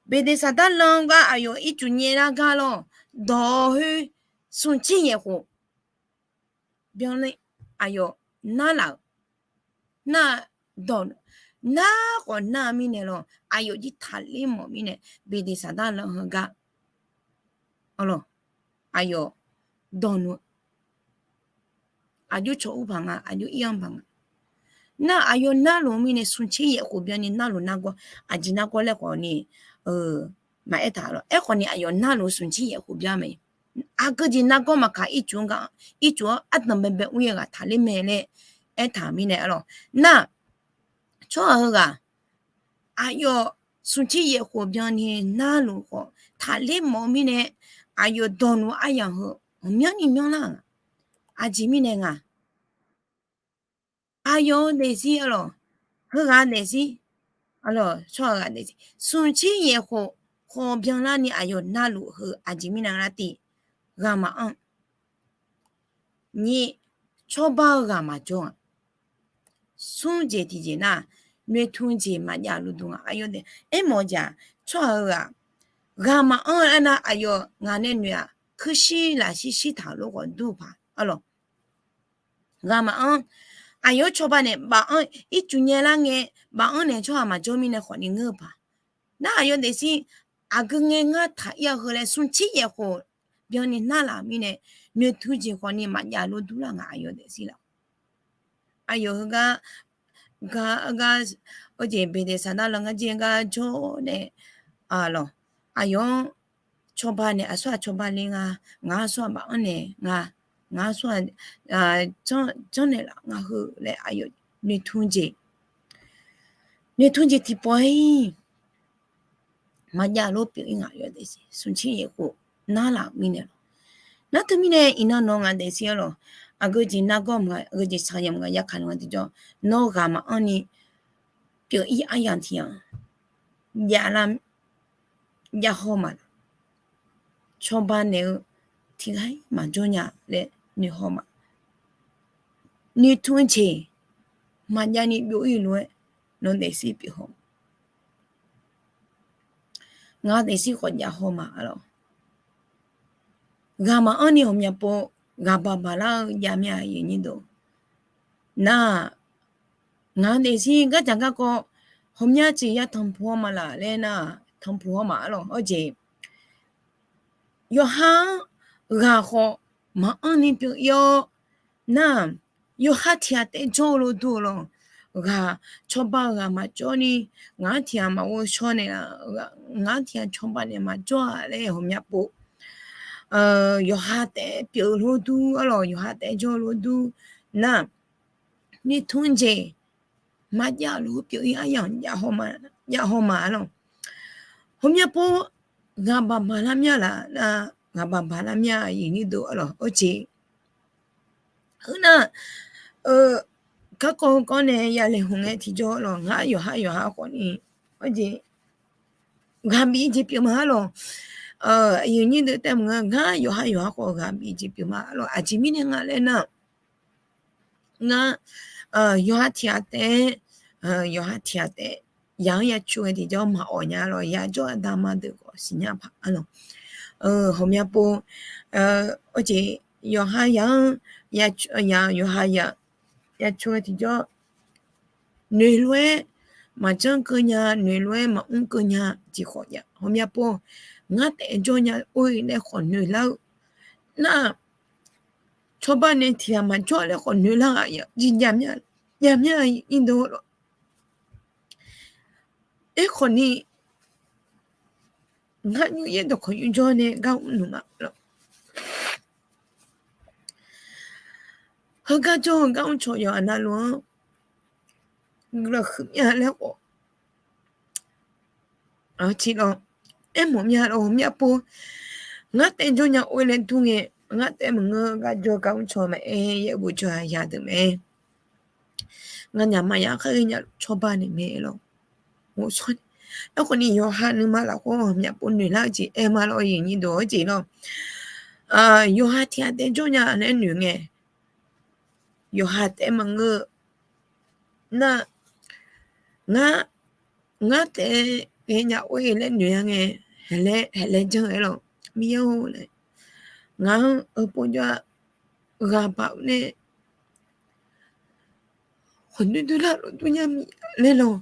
Beqdeqsaqdar lan gar aqyawf ircuf nyaelar gar lawr, dawq khoer smqtser yaef khof byanni aqyawf narlaf-euq, nar dawq, nar khawf nar-eu mirnae lawr, aqyawf jir taqler mawf mirnae Beqdeqsaqdar lan heugar, aqlawq, aqyawf dawq nmr-eu, aqjox cawq ur paq nga, aqjox ir-anr paq nga. Nar aqyawf narluf mirnae smqtser yaef khof byanni narluf nargawr, aqjeq nargawr laer khawf ni maqaer taq lawq. Aerkhawf ni aqyawf narluf smqtser yaef khof byan mae. Aqgeu jeq nargawr maqkaq ircuf-anr gar, ircuf-anr ardanq baebae ur-ir-eu ghaq taqler mae laer aertaq-euq mirnae aqlawq. Nar, tsawrhaq heughaq aqyawf smqtser yaef khof byanni narluf khawf taqler mawf-eu mirnae, aqyawf dawq nmr-eu aryamq heu ghawqmyanrni myanrlar-euq nga. Aqjeq mirnae nga, aqyawf-eu daefzir aqlawq, heughaq daefzir, aqlawq tsawrhaq ghaq daefzir smqtser yaef khof khawf byanlarni aqyawf narluf heu aqjeq mirnae nga lar tiq, ghaq maqanr. Nyiq, cawba-eu ghaq maqjawr-a. Smr jeq tiqjeq nar, noeqtmq jeq maqjav luf duq nga. Aqyawf daef aermawf-eu jeq-aq, tsawrhaq-eu ghaq, ghaq maqanr-eu aernar aqyawf ngaq nae noeq-aq, kuirshir lafshir shirtaq lof khawf dur paq aqlawq. Ghaq maqanr, aqyawf-anr cawba naeq baf-anr ircuf nyaelar ngae, baf-anr naeq tsawrhaq maqjawr mirnae khawf ni ngeur-eu paq. Nar aqyawf daefzir, aqgeu ngae ngar taq ir-a heu laer smqtser yaef khof byanni narlaf mirnae, noeqtmq jeq khawf ni maqjav lof durlar nga aqyawf daefzir laf. Aqyawf heugar, gar, gar, oejeq Beqdeqsaqdar lan ngar jir-aer gar jawr nae, aqlawq, aqyawf-anr cawba naeq aqsur-aq cawba le nga, ngaq-anr aqsur-aq baf-anr naeq nga, ngaq-anr aqsur-aq janrnaeq laf nga heu laer aqyawf noeqtmq jeq, noeqtmq jeq tiqpawf-aer maqjav lof pyeuf-ir nga aqyawf daefzir smqtser yaef khof narlaf-euq mirnae lawq. Nar teumirnae iqnan nawq ngaq daefzir aqlawq, aqgeu jeq nargawr mq nga, aqgeu jeq shaqyamq nga, yarkhaq nga tiqjawr, nawr ghaq maqanr ni pyeuf-ir aryamq tiq yamq javlar, javhaw ma laf. cawba naeq-eu tiqghaq-iq maqjawr nya laer noeqhaw ma. Noeqtmq-eu jeq maqjav ni byov-ir lof-aer nawq daefzir pyeuf haw. Ngaq daefzir khawf jav haw ma arlawq. Ghaq maqanr ni ghawqmya pov ghaq baq baq lar-eu jav mya aqyuif nyir deuq. Nar-aq, ngaq daefzir gardzaq garkawv ghawqmya jeq ya tanqpuq haw ma laf laer nar-aq, tanqpuq haw ma arlawq. Hawjeq yawqha-anr ghaq khawf maqanr ni pyeuf-ir-awr nar-aq, yawqha tiq ghaq taef jawr-eu lof dur-eu lawq. Ghaq cawba-eu ghaq maqjawr ni, ngaq-anr tiq ghaq maqghov shaw naeq-a, ngaq-anr tiq ghaq cawba naeq maqjawr-a laer ghawqmya pov yawqha taef pyeuf-eu lof dur arlawq, yawqha taef jawr-eu lof dur nar, noeqtmq jeq maqjav lof pyeuf-ir aryamq jav haw ma arlawq. Ghawqmya pov ghaq baq baq lar mya laf nar, ghaq baq baq lar mya aqyuif nyir deuq arlawq. Hawjeq heu nar, garkawv garkawv nae ya laeqhmq ngae tiqjawr lawq, ngar yawqha yawqha khawf ni, hawjeq ghaq bif jeq pyeuf ma arlawq. Aqyuif nyir deuq taef maqngeur, ngar yawqha yawqha khawf ghaq bif jeq pyeuf ma arlawq. Aqjeq mirnae nga laer nar, ngar yawqha tiq ghaq taef, yawqha tiq ghaq taef ya-anr ya cu-aer tiqjawr maqawq nya lawq, yajawr aqda ma deuq khawf siqnya paq arlawq. Ghawqmya pov, hawjeq yawqha ya-anr, yawqha ya, ya cu-aer tiqjawr noeq lof-aer maqjanr keuv nya, noeq lof-aer maqmr keuv nya jeq khawf jav. Ghawqmya pov ngar taef jawr nya or-ir laer khawf noeq lar-eu nar, cawba nae tiq ghaq maqjawr laer khawf noeq lar-aq, jiq jav mya, jav mya-ir deuq lawq. Aerkhawf ni, ngar nymr yaer dawqkawq nymr jawr nae gar mr nuq ma lawq. Heugar jawr-eu gar mrcawq yawqha navluf-anr guiqlanq huiq mya laer khawf tiqlawq aermawf mya lawq. Ghawqmya pov ngar taef jawr nya or-ir laer dur ngae, ngar taef maqngeur, gar jawr gar mrcawq maqaer yaerbof jawr-a ya deuq mae. Nganyaf maqya khar ghae nya cawba naeq mae lawq. Aerkhawf ni yawqha nuima lafkhoer ghawqmya pov noeq lar-eu jeq aer ma lawq, aqyuif nyir deuq-eu jeq lawq. Yawqha tiq ghaq taef jawr nya laer noeq ngae, yawqha taef maqngeur nar, ngar, ngar taef ghae nya or-ir laer noeq-a ngae, haqlaer janr-aer lawq. Miqyaer-or laer, ngaq-anr heupov jawr-a, ghaq baq-eu nae khawqdui dui lar lof dur nya mi laer lawq.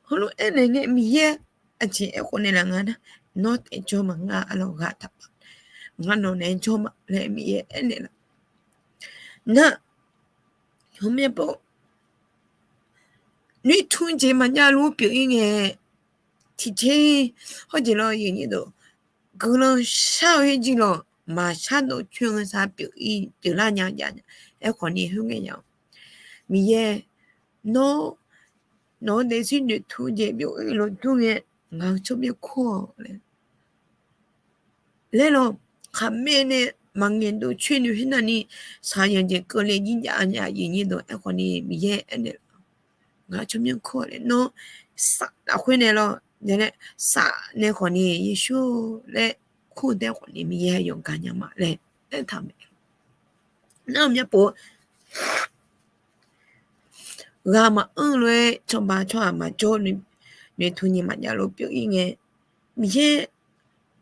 Heulof-aer naeq ngae Miqyaer aqjeq aerkhawf naeq laf nga nar, nawr taef jawr ma ngar arlawq, ghaq taqpaq, ngar nawq naeq-aer jawr ma laer Miqyaer aernaeq laf nar, ghawqmya pov noeqtmq jeq maqjav lof pyeuf-ir ngae, tiqjeq hawjeq lawq, aqyuif nyir deuq, guiqlanq shar-eu her jir lawq, maqshar dov coer-eu sar pyeuf-ir pyeuflar nya jav nya. Aerkhawf ni khoerngae ya-awq, Miqyaer, nawr, nawq-eu daefzir noeqtmq jeq byov-ir lof dur ngae, ngaq-eu tsawrmyanr kur-awq laer laer lawq. Khaqmae nae maqngaeq dov coer noeq khoernav ni, shaqyanq jeq keuvle jir jav nya, aqyuif nyir deuq. Aerkhawf ni Miqyaer aernaeq laf, ngaq-eu tsawrmyanr kur-awq laer, nawr saf lafkhoer nae lawq, saf nae khawf ni Yeqsur laer kur-eu taef khawf ni Miqyaer yawqgar nya ma laer aertaq mae. Nar ghawqmya pov ghaq maqanr lof-aer cawba tsawrhaq maqjawr, noeqtmq jeq maqjav lof pyeuf-ir ngae, Miqyaer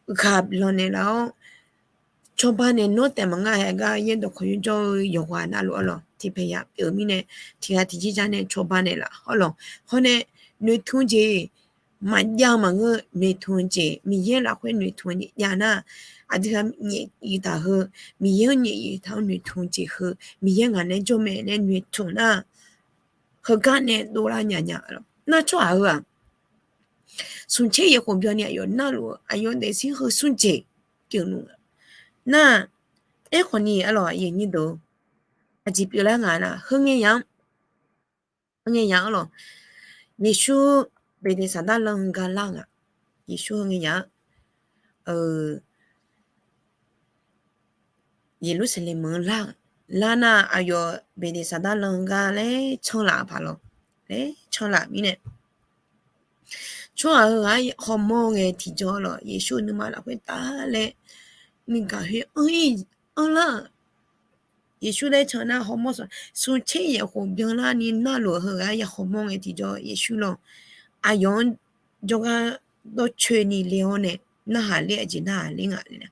ghaq lanq naeq laf-awr, cawba nae nawr taef maqnga haeq gar yaer dawqkawq yur jawr-eu yawqghaq navluf arlawq, tiqpaeq yaq pyeuf-eu mirnae, tiq ghaq tiqjir jar nae cawba naeq laf arlawq. Hawr nae noeqtmq jeq maqjav-eu maqngeur, noeqtmq jeq Miqyaer lafkhoer noeqtmq jeq jav nar, aqdui ghaq nyaef iq taq heu, Miqyaer-anr nyaef iq taq-anr noeqtmq jeq heu, Miqyaer ngaq nae jawr mae laer noeqtmq nar, heugar nae dovlar nya nya lawq. Nar tsawrhaq heu-aq, smq tser yaeq khof byanni aqyawf navluf-eu aqyawf daefzir heu smr jeq pyeuf nmr nar, aerkhawf ni arlawq, aqyuif nyir deuq, aqjeq pyeuflar nga nar, heungae ya-anr, heungae ya-anr lawq, Yeqsur Beqdeqsaqdar lan gar lar nga. Yeqsur heungae ya-anr Yeqlursaqlaeq meuq-anr lar, lar nar aqyawf Beqdeqsaqdar lan gar laer canr laf paq lawq. Laer canr laf mirnae, Tsawrhaq heughaq-anr hawmawr ngae tiqjawr lawq, Yeqsur-euq nuima lafkhoer taf laer nuigaq khoer anr-ir anrlar-euq. Yeqsur laer can nar hawmawr sanq, smq tser yaef khof byanlarni narluf-eu heughaq-anr ya hawmawr ngae tiqjawr Yeqsur lawq, aqyawf-anr jawrgar dawrcoeni le-awr nae, narhaq ler aqjeq narhaq ler nga le-a,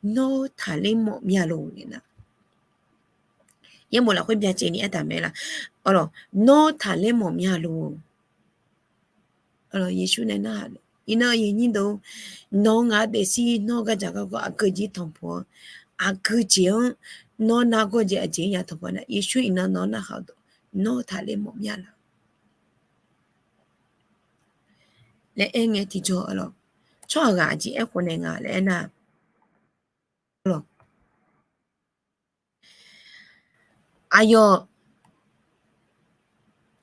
Nawr taqler mawf mir-a lor le nar, yaerbof lafkhoer byacaevni aertaq mae laf. Nawr taqler mawf mir-a lor. Yeqsur nae narhaq, iqnan yawnyir deuq, nawq-eu ngaq-eu daefzir nawr gardzaq gargawr aqgeu jeq tanqpuq-anr, aqgeu jeq-anr nawr nargawr jeq aqjeq-anr ya tanqpuq nar, Yeqsur iqnan nawq-anr narhaq-eu dawq, nawr taqler mawf mir-a laf laer aer ngae tiqjawr lawq, tsawrhaq ghaq aqjeq aerkhof naeq nga laer aernar, aqyawf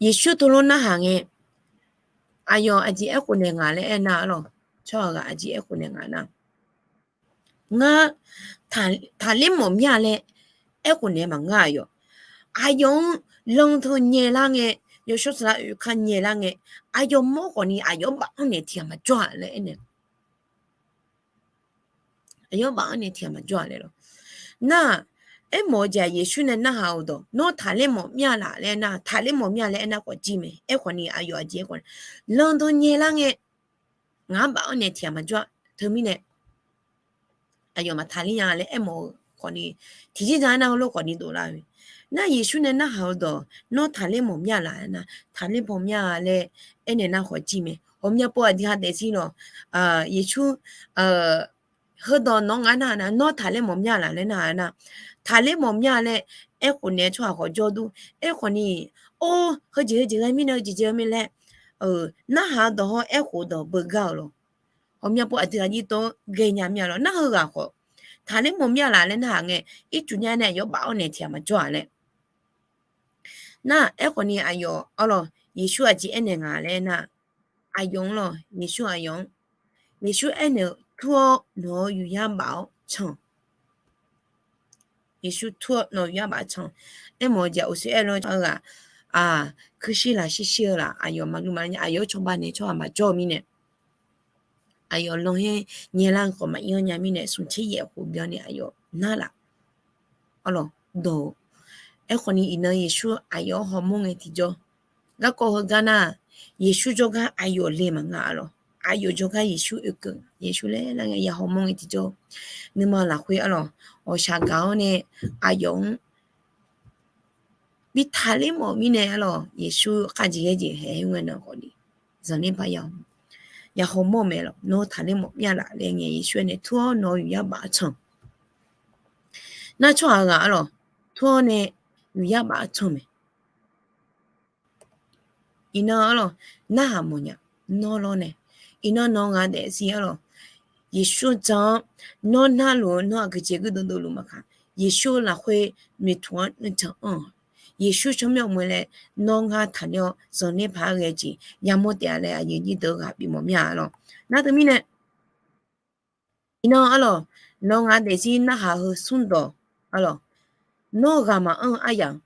Yeqsur teulof narhaq ngae, aqyawf aqjeq aerkhof naeq nga laer aernar lawq, tsawrhaq ghaq aqjeq aerkhof naeq nga nar, ngar taqler mawf mir-a laer aerkhof naeq maqngeur-a yawq. Aqyawf-anr lan teu nyaelar ngae, yawshawr saqlar oekar nyaelar ngae, aqyawf mawr khawfni aqyawf-anr baf-anr naeq tiq ghaq maqjawr-a laer aernaeq Aqyawf-anr baf-anr naeq tiq ghaq maqjawr-a laer lawq. Nar, aermawf-eu jeq-aq Yeqsur nae narhaq-euq dawq, nawr taqler mawf mir-a laf laer nar, taqler mawf mir-a laer aernar khawf jir mae. Aerkhawfni aqyawf aqjeq aerkhawf, lan dawr nyaelar ngae, ngaq-anr baf-anr naeq tiq ghaq maqjawr-a. Teumirnae aqyawf maqtaqler nya laer aermawf-eu khawfni, tiqjeq zaq nar heulof khawfni dovlar-eu mae. Nar Yeqsur nae narhaq-eu dawq, nawr taqler mawf mir-a laf nar, taqler mawf mir-a laer aernaeq nar khawf jir mae. Ghawqmya pov aqdui ha daefzir lawq, Yeqsur heudawq nawq-anr ngaq narhaq nar, nawr taqler mawf mir-a laf laer narhaq nar, taqler mawf mir-a laer aerkhof naeq-eu tsawrhaq khawf jawr dur. Aerkhawfni, or, heujeq heujeq ghae mirnae, heujeq jeq-eu mirnae laer, narhaq-eu dawq hawr aerkhof dawq beugar-euq lawq. Ghawqmya pov aqdui ha jir tov-anr ghaenya mir-a lawq. Nar heughaq khawf, taqler mawf mir-a laf laer narhaq ngae, ircuf nya nae aqyawf baf-anr naeq tiq ghaq maqjawr-a laer. Nar, aerkhawfni aqyawf arlawq, Yeqsur aqjeq aernaeq nga laer nar, aqyawf-anr lawq, Yeqsur aqyawf-anr, Yeqsur aernaeq-eu, tur-awr nawq-euq yufyar baf-awr can. Yeqsur tur-awr nawq-euq yufyar baf can. Aermawf-eu jeq uqshoe aer-eu lar-eu ghaq, kuirshir lafshir shir-eu laf, aqyawf maqlu maqlar nya, aqyawf-anr cawba naeq tsawrhaq maqjawr-eu mirnae, aqyawf lanhaer nyaelar-eu khawf maqir-anr nya mirnae, smq tser yaef khof byanni aqyawf nar laf. Arlawq, dawq-eu. Aerkhawfni iqnan Yeqsur aqyawf-anr hawmawr ngae tiqjawr, garkawv heugar nar, Yeqsur jawrgar aqyawf le maqnga arlawq. Aqyawf jawrgar Yeqsur oekeuv, Yeqsur laer lar ngae ya hawmawr ngae tiqjawr, nuima lafkhoer arlawq, ghawqshaq gaq-awr nae aqyawf-anr bi taqler mawf mirnae arlawq, Yeqsur khavjeq yaerjeq haeq-aer ngae nan khawfni, zanqler paq ya, ya hawmawr mae lawq. Nawr taqler mawf mir-a laf laer ngae, Yeqsur aernaeq, tur-awr nawq-euq yufyar baf-awr can. Nar tsawrhaq ghaq arlawq, tur-awr nae yufyar baf-awr can mae. Iqnan arlawq, narhaq mawfnya, nawr lawr nae, iqnan nawq-eu ngaq daefzir arlawq, Yeqsur jan-anr nawr narluf-eu nawr aqgeujeq guirdeuv dovluf maqkaq, Yeqsur lafkhoer noeqtmq-anr nuijan anr-awq. Yeqsur tsawrmyanr uqmov laer nawr ngar taqler-awr zanqler paq-aer ghae jeq yamawr taef-a laer aqyuif aqnyir deuq-eu ghaq bifmawf mir-a arlawq. Nar teumirnae, iqnan arlawq, nawq-eu ngaq daefzir narhaq heu smrdawq arlawq, nawr ghaq maqanr-eu aryamq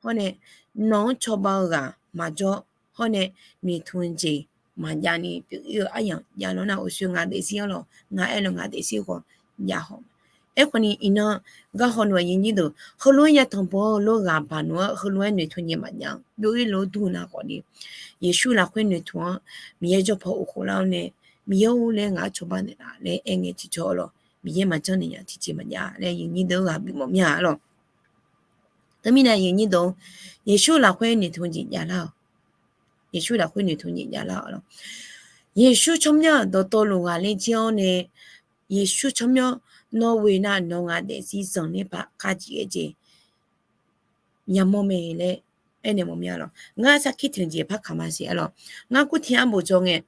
hawr nae, nawq-anr cawba-eu ghaq maqjawr hawr nae, noeqtmq jeq maqjav ni pyeuf-ir-eu aryamq jav lawr nar, uqshoe ngaq daefzir arlawq, ngaq aer-eu ngaq daefzir khawf jav haw. Aerkhawfni iqnan garhaw nawq-eu aqyuif aqnyir deuq, heulof-aer ya tanqbaw-eu lof ghaq baq noeq-awr heulof-aer noeqtmq jeq maqjav-anr byov-ir lof dur nar khawfni, Yeqsur lafkhoer noeqtmq-anr Miqyaer jawrpaw uqkhov lar-awr nae, Miqyaer-or laer ngaq-anr cawba naeqlaf laer aer ngae tiqjawr arlawq, Miqyaer maqjanr naeq nya tiqjeq maqjav laer aqyuif aqnyir deuq-eu ghaq bifmawf mir-a arlawq. Teumirnae aqyuif aqnyir deuq, Yeqsur lafkhoer noeqtmq jeq javlar-awq. Yeqsur lafkhoer noeqtmq jeq javlar-awq arlawq. Yeqsur tsawrmyanr dawqtawvluf ghaqler jir-awr nae, Yeqsur tsawrmyanr nawr ghoe nar nawq-eu ngaq daefzir zanqler paq khavjeq ghae jeq yamawr mae laer aernaeq mawf mir-a lawq. Ngar sarkir tanqjeq par kaq ma siq arlawq. Ngar kurtae arbof jawr ngae,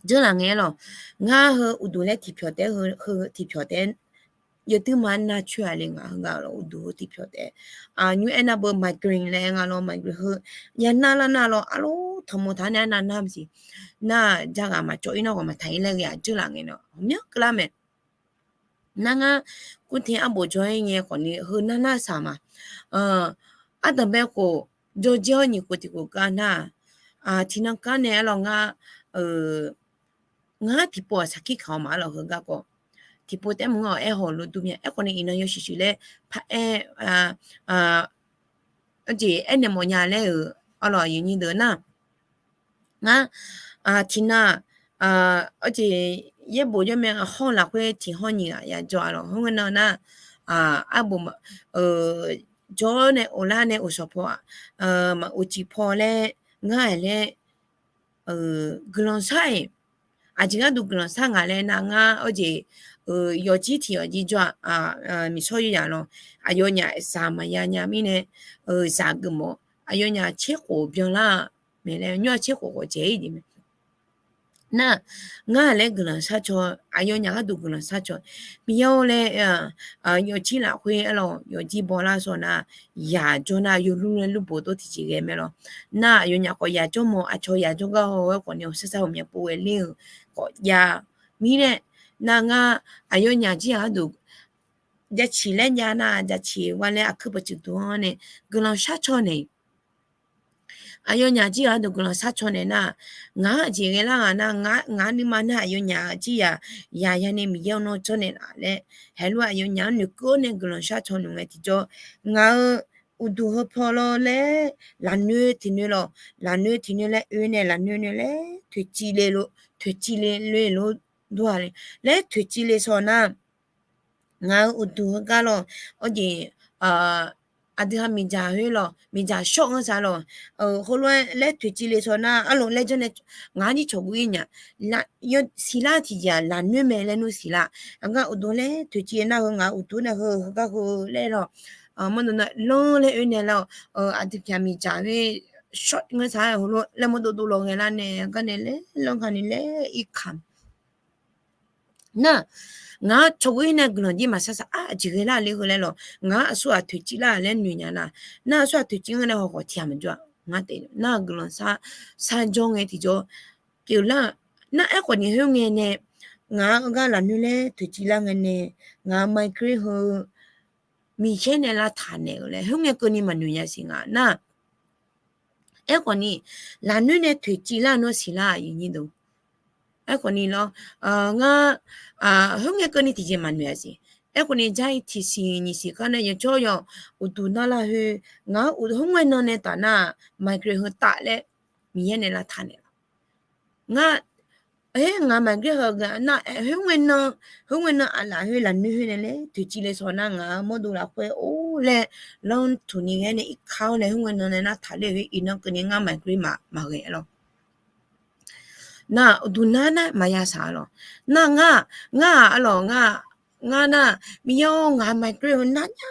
dzeurlaf ngae arlawq, ngar heu uqduq laer tiqpyawq taef-aer heu tiqpyawq taef-aer yawduirma nar coer-a le ngaq heu ngar arlawq, uqduq heu tiqpyawq taef-aer, nymr aernar beu migraine laer nga lawr, migraine heu ya nar lar nar lawr arlawr tanqmoq taq-aer nae arnav nar maqsiq. Nar-aq jar ghaq maqcawv-ir nar ghawq maqtaq-ir laer ghae-aq dzeurlaf ngae nawq ghawqmyanr keuvlar mae. Nar ngar kurtae arbof jawr-aer ngae khawfni heu nar nar saq ma. Ardanqbae khof jawrjir-awr nyiq khof tiq khof gar nar-aq, tiqnan gar nae arlawq ngar ngar tiqpov-aq saqkir kaq-awr ma lawq. Heu garkawv tiqpov taef maqngeur-awq, aerhaw lof dur mya. Aerkhawf ni iqnan yawshuif shuif laer paraer jeq aernaeq mawfnya laer-euq arlawq, aqyuif nyir deuq nar, ngar tiqnan-aq, arjeq yaerbof jawr mae, hawr lafkhoer tiq hawr nyiq ghaq ya jawr-a lawq. Hawr ngae nan nar, arbof jawr nae of lar nae of shawq paw-aq, maq of ciq paw laer ngar-aq laer guiqlanq shar-iq, aqjeq gharduq guiqlanq shar ngaq laer nar, ngar arjeq yawfjir tiq yawfjir jawr-a, miqshawr yawyaq lawq, aqyawfnyaf zaq maqya nya mirnae, zaq geufmawf aqyawfnyaf tserkhof byanlar-a, maeqnaeq nymr-aq tserkhof khawf dzaeq-ir jeq mae. Nar, ngar laer guiqlanq shar caw, aqyawfnyaf gharduq guiqlanq shar caw. Miqyaer-awr laer, yawfjir lafkhoer arlawq, yawfjir bawlar shawr nar, yaq jawr nar, yawlur laer lurbof tov tiqjeq ghae mae lawq. Nar, aqyawfnyaf khawf yaq jawr mawf, aqcawq yaq jawr gar haw-aer khawf ni, awq sar sar-euq myavpov ghae ler-euq khawf jav mirnae, nar ngar aqyawfnyaf jir-aq gharduq jaceuq laer jav nar, jaceuq gha laer aqkuir pawqtsuif duq-anr nae guiqlanq shar caw naeq. Aqyawfnyaf jir-aq gharduq guiqlanq shar caw naeq nar, ngaq-anr aqjeq ghae lar nga nar, ngaq nuima nar aqyawfnyaf jir-aq yaq ya nae Miqyaer-anr nawr jawr naeq laf laer, heulof aqyawfnyaf-anr noeqkeuv-awr nae guiqlanq shar caw noeq ngae tiqjawr, ngaq-euq uqduq heu paw lawr laer, lafnoer tiqnoer lawq, lafnoer tiqnoer laer oe nae, lafnoer noer laer toeqciv le lo, toeqciv le loer lof dur-a le laer toeqciv le shaw nar, ngaq-euq uqduq heugar lawq, arjeq aqdui ha miqdzaq khoer lawq, miqdzaq shawr-anr sar lawq, heulof-aer laer toeqciv le shaw nar, arlawq laer janr nae ngaq-anr jir cawqguv-ir nya. Siqlar tiqjeq-aq lafnoer mae laer nmr siqlar. Aqgar uqduq laer toeqciv nar heu ngaq-euq uqduq nae heu heugar heu laer lawq, mawrdov nar lanr laer oe nae lawq, aqdui pyaq miqdzaq khoer shawr-anr sar heulof laer mawrdov dov law ghae lar nae gar nae laer lanr ka ni laer irkaq nar, ngaq-anr cawqguv-ir nae guiqlanq jir maqshar sar-ar aqjeq ghae lar le heu laer lawq, ngaq-anr aqsur ghaq toeqciv lar laer noeq nya nar, nar aqsur ghaq toeqciv-anr nae hawkhawf tiq ghaq maqjawr-a. Ngar taef nar guiqlanq shar jawr ngae tiqjawr pyeuflar. Nar aerkhawf ni khoerngae nae ngaq-anr gar lafnoer laer toeqciv lar ngae nae, ngaq-euq migraine heu Miqyaer nae lavtaq naeq-euq laer khoerngae keuvni maqnoeq nya siq nga nar. Aerkhawf ni, lafnoer nae toeqciv lar nawr siqlar aqyuif nyir deuq. Aerkhawf ni lawr, ngar khoerngae keuvni tiqjeq maqnoeq-a siq. Aerkhawf ni jar-ir tiqsiq nyiq siq kar nae yawjawr yawq uqduq nar lar khoer, ngaq-anr khoerngae nan nae taf nar, migraine heu taf laer Miqyaer nae lavtaq naeq laf. Ngar, aer, ngaq migraine heu nar, khoerngae nan, khoerngae nan aqlaf khoer lafnoer khoer nae laer toeqciv le shaw nar, ngaq-euq mawrdov lafkhoer or laer lanr tuq ni ghae nae irkar-awr nae khoerngae nan nae nar taqler khoer iqnan keuvni ngar migraine maqghae lawr. Nar uqduq nar nar maqya saq-a lawq. Nar ngar, ngar-aq arlawq ngar, ngar nar, Miqyaer-or ngaq migraine heu nar nya,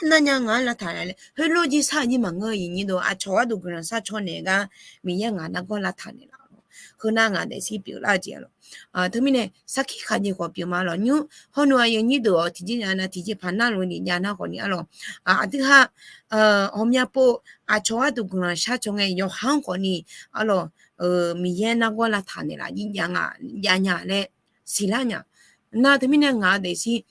nar nya ngaq-anr lavtaq naeq laer khoerlof jir shar-eu jir maqngeur-eu aqyuif nyir deuq, aqcawq gharduq guiqlanq shar caw naeq gar Miqyaer ngaq nargawr lavtaq naeq laf-a lawq. Heu nar ngaq daefzir pyeuflar-eu jeq-a lawq. Teumirnae sarkir khaqjeq khawf pyeuf ma lawq nymr. Hawr nawr aqyuif nyir deuq-awq tiqjeq nya nar tiqjeq paq narluf ni jav nar khawf ni arlawq, aqdui ha ghawqmya pov aqcawq gharduq guiqlanq shar caw ngae yawqha-anr khawf ni arlawq, Miqyaer nargawr lavtaq naeq laf jir jav nga, jav nya laer siqlar nya. Nar teumirnae ngaq daefzir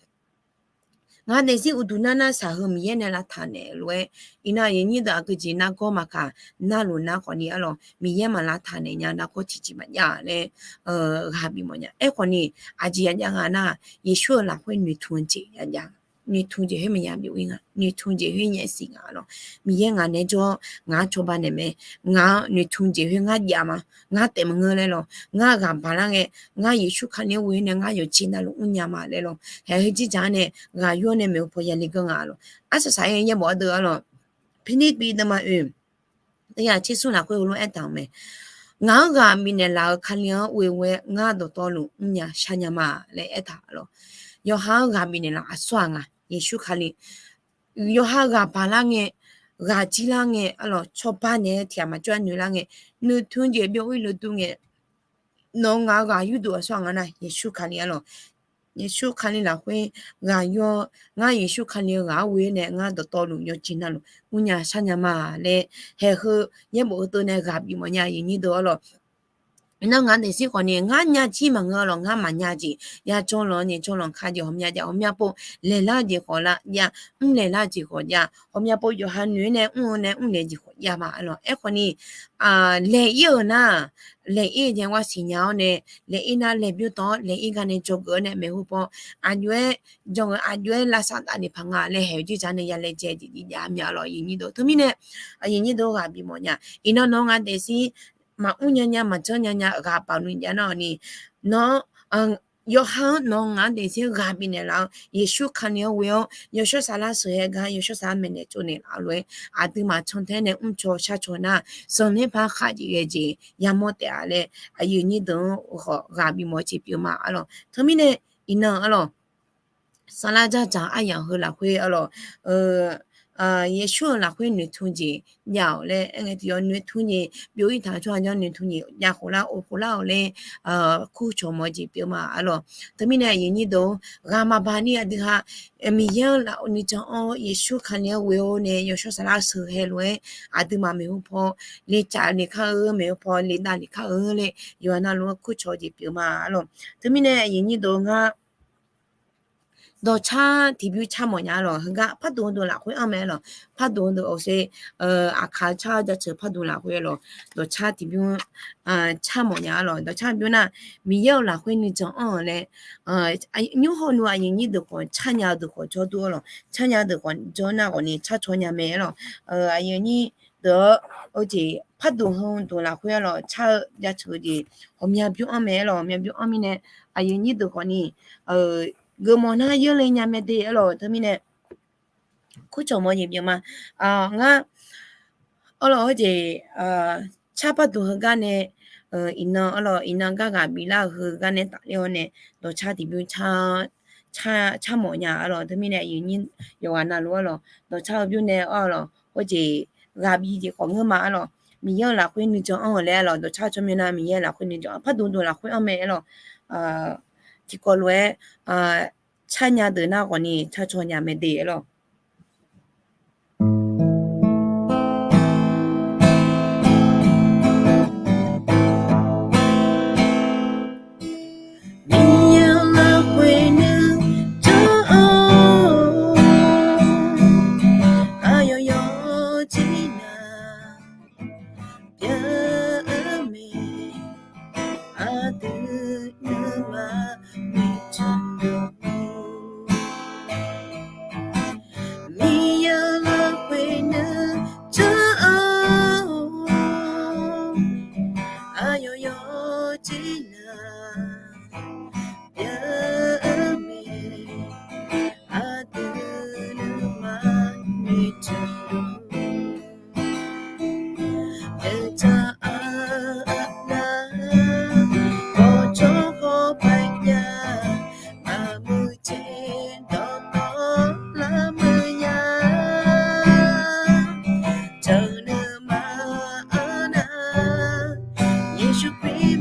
ngaq daefzir uqduq nar nar shaq heu Miqyaer nae lavtaq naeq lof-aer, iqnan aqyuif nyir deuq aqgeujeq nargawr maqkaq, narluf nar khawf ni arlawq Miqyaer maq lavtaq naeq nya nargawr tiqjeq maqjav laer ghaq bif mawf nya. Aerkhawf ni aqjeq ya jav nga nar, Yeqsur-euq lafkhoer noeqtmq-eu jeq ya jav. Noeqtmq jeq khoer maqya bif-ir nga, noeqtmq jeq khoer yaeq siq nga lawq. Miqyaer ngaq nae jawr-awr ngaq-anr cawba naeq mae, ngaq-anr noeqtmq jeq khoer ngar jav ma, ngar taef maqngeur laer lawq, ngar ghaq baq lar ngae, ngar Yeqsur Kali-anr ghoe nae ngar yawqjeq navluf mrnya ma laer lawq. Haeq heu jir dzaq-anr nae ghaq yur-awr nae maeqhu paw yale geur nga lawq. Arsaq saq-aer yaerbof ardeuv-a lawq, Pirlirpiv deuvma oe, teuya tser smr lafkhoer heulof-aer aertaq-euq mae. Ngaq-anr ghaq bifnaeq laf-euq Kali-anr ghoe ghoe-aer ngar dawqtawvluf mrnya sharnya ma laer aertaq lawq. Yawqha-anr ghaq bifnaeq laf aqsur-aq nga Yeqsur Kali. Yawqha ghaq baq lar ngae, ghaq jir lar ngae arlawq, cawba naeq-eu tiq ghaq maqjawr-aer noeq lar ngae, noeqtmq jeq byov-ir le dur ngae, nawq-eu ngaq-eu ghaq yurduq aqsur-aq nga nar Yeqsur Kali arlawq. Yeqsur Kali lafkhoer ghaq yur-awr ngar Yeqsur Kali-eu ghaq-anr ghoe nae ngar dawqtawvluf yawqjeq navluf mrnya sharnya ma laer haeq heu yaerbof heuteuv nae ghaq bif mawf nya aqyuif nyir deuq arlawq. Iqnan ngaq daefzir khawf ni ngar nya jir maqngeur lawq, ngar maqnya jeq. Ya janlanq ni janlanq ka jeq, ghawqmya jav ghawqmya pov laeqlar-eu jeq khawf lar jav, mrlaeqlar-eu jeq khawf jav, ghawqmya pov yawqha noeq-aer nae mr-eu nae mrlaeq jeq khawf jav ma arlawq. Aerkhawf ni laeq-ir-euq nar, laeq-ir jeq-anr siqnya-awr nae, laeq-ir nar laeq bymr tawq-awr laeq-ir gar nae dzawgeuf-awr nae maeqhu paw aqjox-aer janr-eu aqjox-aer lavsav taf ni paq nga laer haeq-eu jirdzaq nae ya laejae jeq jav mya lawq, aqyuif nyir deuq. Teumirnae aqyuif nyir deuq ghaq bifmawf nya. Iqnan nawq-anr ngaq daefzir maqmr nyanya maqjanr nyanya ghaq paf nuijav nar-awq ni, nawr yawqha-anr nawq-anr ngaq daefzir ghaq bifnaeq laf-awr, Yeqsur Kali-anr ghoe-awr yawshawr saflar sheuqhae gar yawshawr saflar maeqnaeq tsovnaeq laf-eu lof-aer, aqduimaf cantae nae mrcaw sharcaw nar, sanqler par khavjeq ghae jeq yamawr taef-a laer aqyuif nyir deuq-anr khawf ghaq bifmawf-eu jeq pyeuf ma arlawq. Teumirnae iqnan arlawq, saflar dzardzaq aryamq heu lafkhoer arlawq, Yeqsur-euq lafkhoer noeqtmq jeq jav-awq laer aer ngae tiqyawf noeqtmq jeq byov-ir taq-eu tsawrhaq janr noeqtmq jeq jav khof lar of khof lar-awq laer kurcawq mawf-eu jeq pyeuf ma arlawq. Teumirnae aqyuif nyir deuq-or, ghaq maqbaq ni aqdui ha Miqyaer-anr lafov nuijan anr-awr Yeqsur Kali-anr ghoe-awr nae yawshawr saflar sheuqhae lof-aer, aqduimaf maeqhu paw lecaf lekar-eu, maeqhu paw ledav lekar-eu laer yawqha navluf-anr kurcawq-eu jeq pyeuf ma arlawq. Teumirnae aqyuif nyir deuq ngar dawqcar tiqbymr car mawfnya arlawq. Heugar pardmq deuq lafkhoer anr mae arlawq. Pardmq deuq awqse, aqkaq car jaceuq pardmq lafkhoer arlawq. Dawqcar tiqbymr car mawfnya arlawq. Dawqcar bymr nar, Miqyaer-euq lafkhoer nuijan anr-eu laer, nymr hawnu aqyuif nyir deuq khawf carnya-eu deuq khawf jawrdur arlawq. Carnya-eu deuq khawf jawr nar khawf ni carcaw nya mae arlawq. Aqyuif nyir deuq-awr, oe jeq pardmq heu dmq lafkhoer arlawq car-eu jaceuq-eu jeq ghawqmya bymr anr mae arlawq. Ghawqmya bymr anr mirnae aqyuif nyir deuq khawf ni geufmawf nar yeurle nya mae de arlawq. Teumirnae kurcawq mawf-eu jeq pyeuf ma. Ngar arlawq, oe jeq car pardmq heugar nae, iqnan arlawq, iqnan gar ghaq biflar-eu heugar nae tafler-awr nae dawqcar tiqbymr car mawfnya arlawq. Teumirnae aqyuif nyir yawqghaq navluf arlawq, dawqcar-eu bymr nae arlawq, oe jeq ghaq bi jeq khawf ngeur ma arlawq. Miqyaer-euq lafkhoer nuijan anr-eu laer arlawq. Dawqcar tsawrmyanr nar Miqyaer-euq lafkhoer nuijan anr, pardmq deuq lafkhoer anr mae arlawq. Tiqkawv lof-aer carnya deuq nar khawf ni carcaw nya mae de arlawq. Miqyaer-euq lafkhoer nuijan anr-awr, aqyawf yawjir nar byan-eu mae, aqdui nuima nuijan dawq-or, Miqyaer-euq lafkhoer nuijan anr-awr, aqyawf yawjir nar byan-eu mae, aqdui nuima nuijan dawq-or, deuq dzaq-eu aqnar, kawqjawr khawf paeqnya, maqmuiq jeq dawqtawvluf muiqnya, jaqnuima-anr nar, Yeqsur Kali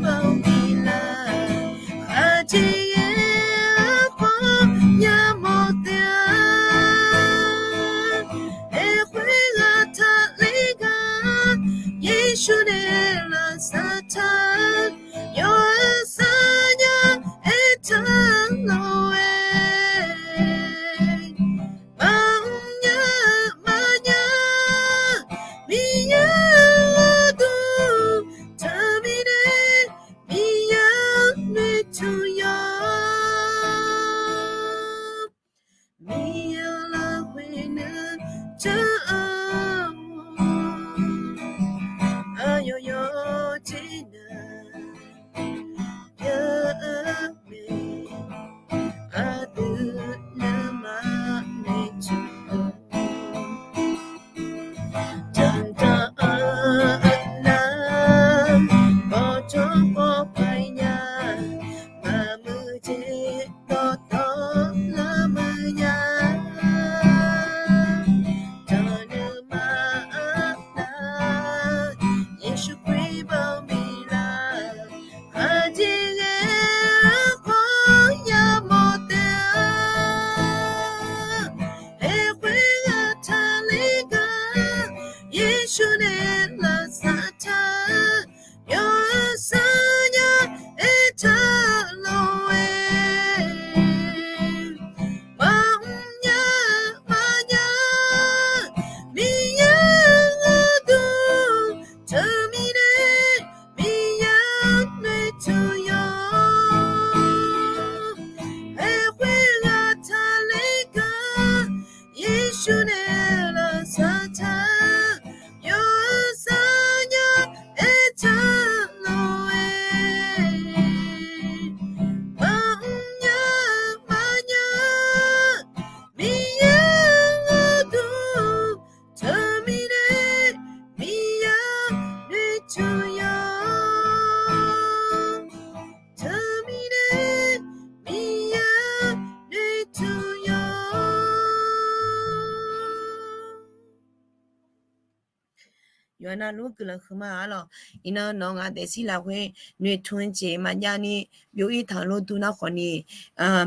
Navluf-anr guiqlanq huiqma arlawq. Iqnan nawq-eu ngaq daefzir lafkhoer noeqtmq jeq maqjav ni byov-ir taq-euq lof dur nar khawf ni,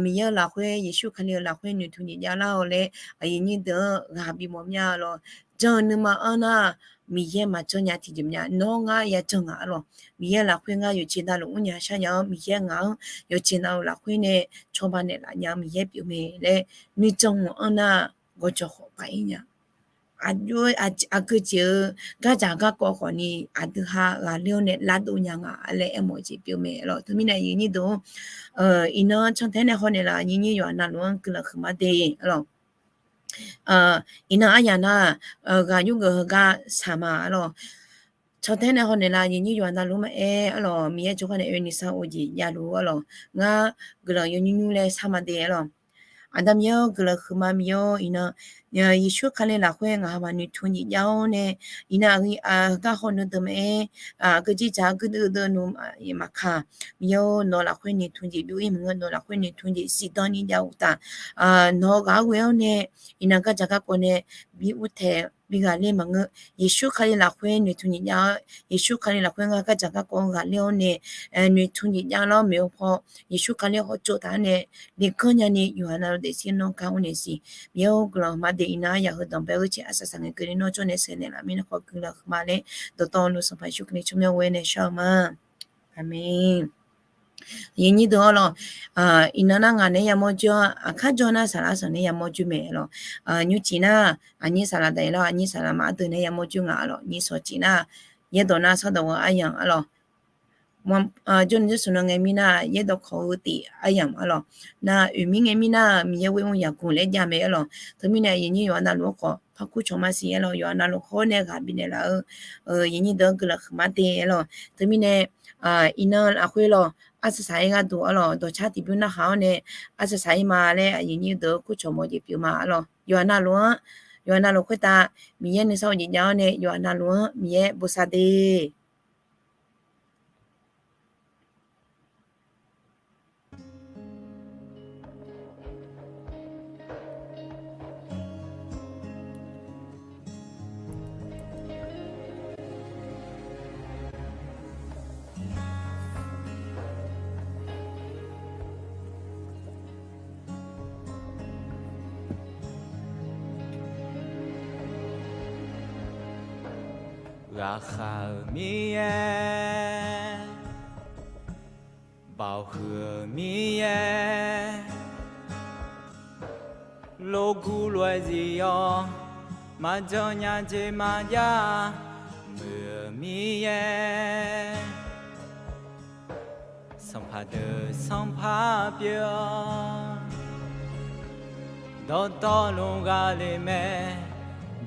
Miqyaer-euq lafkhoer, Yeqsur Kali-euq lafkhoer noeqtmq jeq javlar-awq laer aqyuif nyir deuq-anr ghaq bimawf mya arlawq. Jan-eu nuima-anr nar, Miqyaer maqjanr nya tiqjeq mya. Nawr ngar yajan ngaq arlawq. Miqyaer lafkhoer ngar yawqjeq navluf mrnya sharnya-awr, Miqyaer ngaq-anr yawqjeq navluf lafkhoer nae cawba naeqlaf nya-eu Miqyaer pyeuf mae laer nuijan-anr nar, gawqjawq khawf paq-ir nya. Aqjox, aqgeu jeq-eu gardzaq garkawv khawf ni aqdui ha ghaqler-awr nae lavdov nya nga laer aermawf-eu jeq pyeuf mae arlawq. Teumirnae aqyuif nyir deuq-anr, iqnan cantae nae hawnaeq laf, aqyuif nyir yawqha navluf-anr guiqlanq huiqma de arlawq. Iqnan aryaq nar, ghaq yurgeuf heugar saq ma arlawq. Cantae nae hawnaeq laf, aqyuif nyir yawqha navluf-anr maqaer arlawq, Miqyaer jawrgar nae oe nuisar of jeq javluf arlawq. Ngar guiqlanq yawnymr nymr laer sar ma de arlawq. Aqda Miqyaer-awr, guiqlanq huiqma Miqyaer-awr, iqnan Yeqsur Kali lafkhoer ngaq ha maqnoeqtmq jeq jav-awr nae, iqnan aqgeu gar hawnui deuq maqaer, aqgeu jeqjaq gui deuv deuv nmr maqkaq, Miqyaer-awr, nawq lafkhoer noeqtmq jeq byov-ir maqngeur, nawq lafkhoer noeqtmq jeq zifdan ni jav uqtaf, nawq-eu ghaq-anr ghoe-awr nae, iqnan gardzaq garkawv nae bi ur taeq bi ghaqler maqngeur, Yeqsur Kali lafkhoer noeqtmq jeq jav-awr, Yeqsur Kali lafkhoer ngar gardzaq garkawv ghaqler-awr nae, noeqtmq jeq jav lar-awr maeq-eu paw, Yeqsur Kali hawtsov taq-anr nae, liqkanr nyani yawqha navluf daefzir nawr gar ur naeq siq. Miqyaer-awr, guiqlanq huiqma de. Iqnan aryaq heudawq bae-eu jeq arsaq saq ngae keuvle nawr jawrnaeq saeqnaeq laf mirnae khawf guiqlanq huiqma laer, dawqtawvluf Sanqpaq Yeqsur Kali tsawrmyanr ghoer nae shar-eu ma. Aqmeq. Aqyuif nyir deuq arlawq, iqnan nar ngaq naeq-aer yamawr joer-a, aqkar jawr nar saqlaq sanq naeq-aer yamawr joer mae arlawq. Nymrcif nar, aqnyir saqlaq daqir lar, aqnyir saqlaq maf ardeuv naeq-aer yamawr joer nga arlawq. Nyiq sawq cif nar, yaerdawq nar sawrdawq-eu aryamq arlawq. Jawrnan jawrsmq nan ngae mirnar, yaerdawq kawq-eu tif aryamq arlawq. Nar oeq mir ngae mirnar, Miqyaer ghoer mr yaqguq laer jav mae arlawq. Teumirnae aqyuif nyir yawqha navluf-anr khawf par kur cawq ma siq arlawq. Yawqha navluf hawr nae ghaq bifnaeq laf-eu aqyuif nyir deuq-anr guiqlanq huiqma de arlawq. Teumirnae iqnan lafkhoer lawq, arsaq saq-ir gharduq arlawq, dawqcar tiqbymr narhaq-awr nae arsaq saq-ir ma laer aqyuif nyir deuq-anr kur cawq mawf jeq pyeuf ma arlawq. Yawqha navluf-anr, yawqha navluf khoertav Miqyaer nuisar of jeq jav-awr nae yawqha navluf-anr Miqyaer bosav de. Ghaqkhav-euq Miqyaer, baoq huiq-euq Miqyaer, logur lof-aer zif-awr, maqjan nya jeq maqjav muiq-euq Miqyaer, sanqpaq deuq sanqpaq pyeuf-awr, dawqtawvluf ghaqler mae,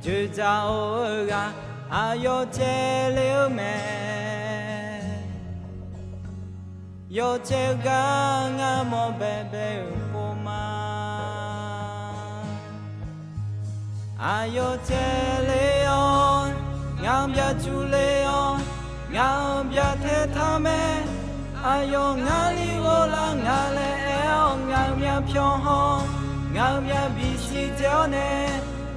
joeqdzaq-or-eu ghaq aqyawf caevle-eu mae. Yawcaev gar ngar mawr baebae-euq pov ma. Aqyawf caevle-awr, ngaq-anr byacuq le-awr, ngaq-anr byatae taq mae. Aqyawf ngar li ghoflar nga laer aer-awr, ngaq-euq myavpyawq haw, ngaq-euq myavpyawq bisiq dzae-awr nae,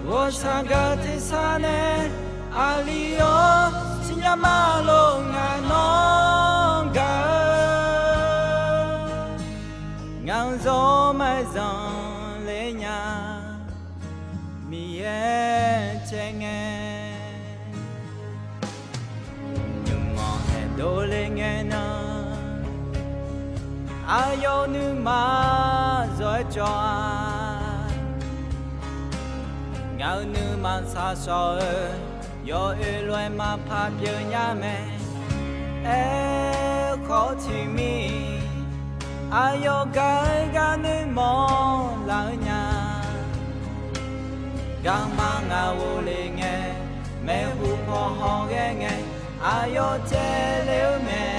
ghawqshaq gaq tersar nae, aqli-awr siqnya ma lor ngaq nawr gaq-eu ngaq-anr zawr maqzanq le nya, Miqyaer caev ngae. Nymq-anr aerdov le ngae nan, aqyawf nuima zawr-aer cawv-a. Ngaq-euq nuima shaqshawq-eu, yawoer lof-aer maqpar pyeuf nya mae. Aerkhawf tiqmir, aqyawf gaq-eu gar noeqmawr laf-eu nya. Garma ngaq ghofle ngae, maeqhu paw hawghae ngae, aqyawf caevle-eu mae.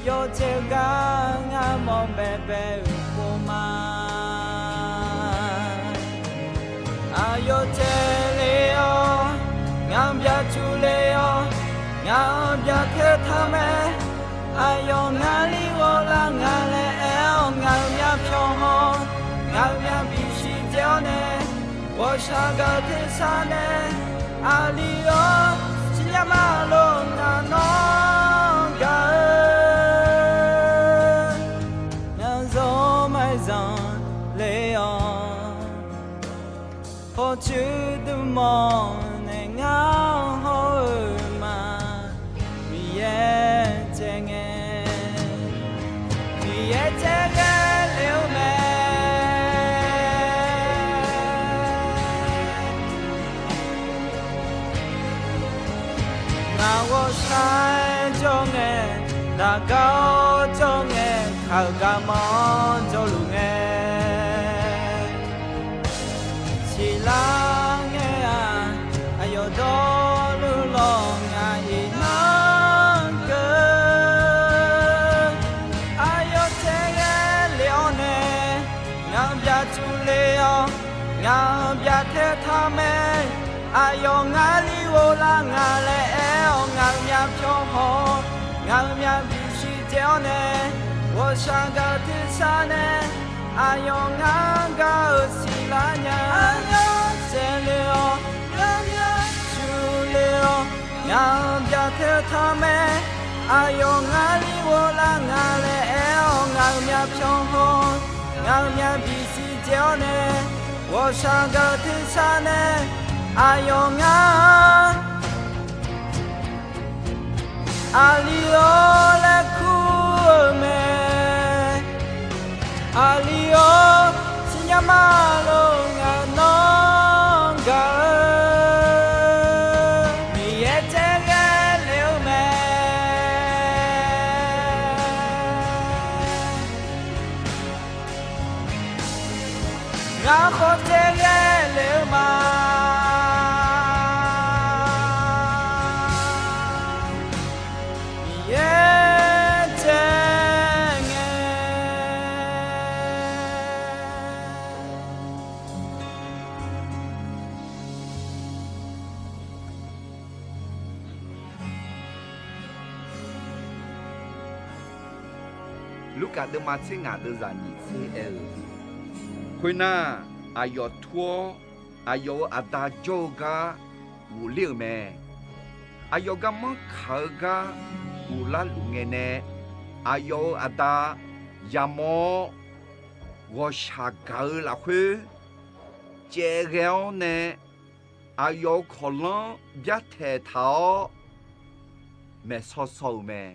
Yawcaev gar ngar mawr baebae-euq pov ma. Aqyawf caevle-awr, ngaq-anr byacuq le-awr, ngaq-anr byatae taq mae. Aqyawf ngar li ghoflar nga laer aer-awr, ngaq-euq myavpyawq haw, ngaq-euq myavpyawq bisiq dzae-awr nae, ghawqshaq gaq tersar nae, Aqli-or, siqnya maqlof ngaq nawr gaq-eu, ngaq zanq maqzanq le-awq. Hawcoer dmq mawf nae ngar hawr-eu ma, Miqyaer caev ngae, Miqyaer caev ghae le-eu mae. Ngaq ghawqshaq jawr ngae, daqgar-awr jawr ngae, kaq-euq garmanr jawrluf ngae, siqlar ngae-aq, aqyawf dawrluf lawq ngaq iqnan keuv. Aqyawf caev ghae le-awr nae, ngaq-anr byaqtsuif le-awr, ngaq-anr byaqtae taq mae. Aqyawf ngar li ghoflar nga laer aer-awr, ngaq-euq myavpyawq haw-awr, ngaq-euq myavbif siqdzae-awr nae, ghawqshaq gaq-eu tersar nae, aqyawf ngar gaq-euq siqlar nya. Aqyawf caev le-awr, aqyawf cuf le-awr, ngaq-anr byaqtae taq mae. Aqyawf ngar li ghoflar nga laer aer-awr, ngaq-euq myavpyawq haw-awr, ngaq-euq myavbif siqdzae-awr nae, ghawqshaq gaq-eu tersar nae, aqyawf ngar Aqli-or laer kur-eu mae. Aqli-or, siqnya maqlof ngaq nawr gaq-eu, Miqyaer caev ghae le-eu mae. Ngar khawf caev ghae le-eu ma. Miqyaer caev ngae. Lurkaf deuvma tser ngaq deuvzaq nyiq tser aer-eu, khoernar, aqyawf tur-awr, aqyawf-euq Aqda jawr-eu gar ghofler-euq mae. Aqyawf garmanr kaq-eu gar ghoflar luf ngae nae, aqyawf-euq Aqda yamawr-awr, ghawqshaq gaq-eu lafkhoer caev ghae-awr nae, aqyawf-euq kawqlanr byartaeq taq-awr maeqsaw saw-euq mae.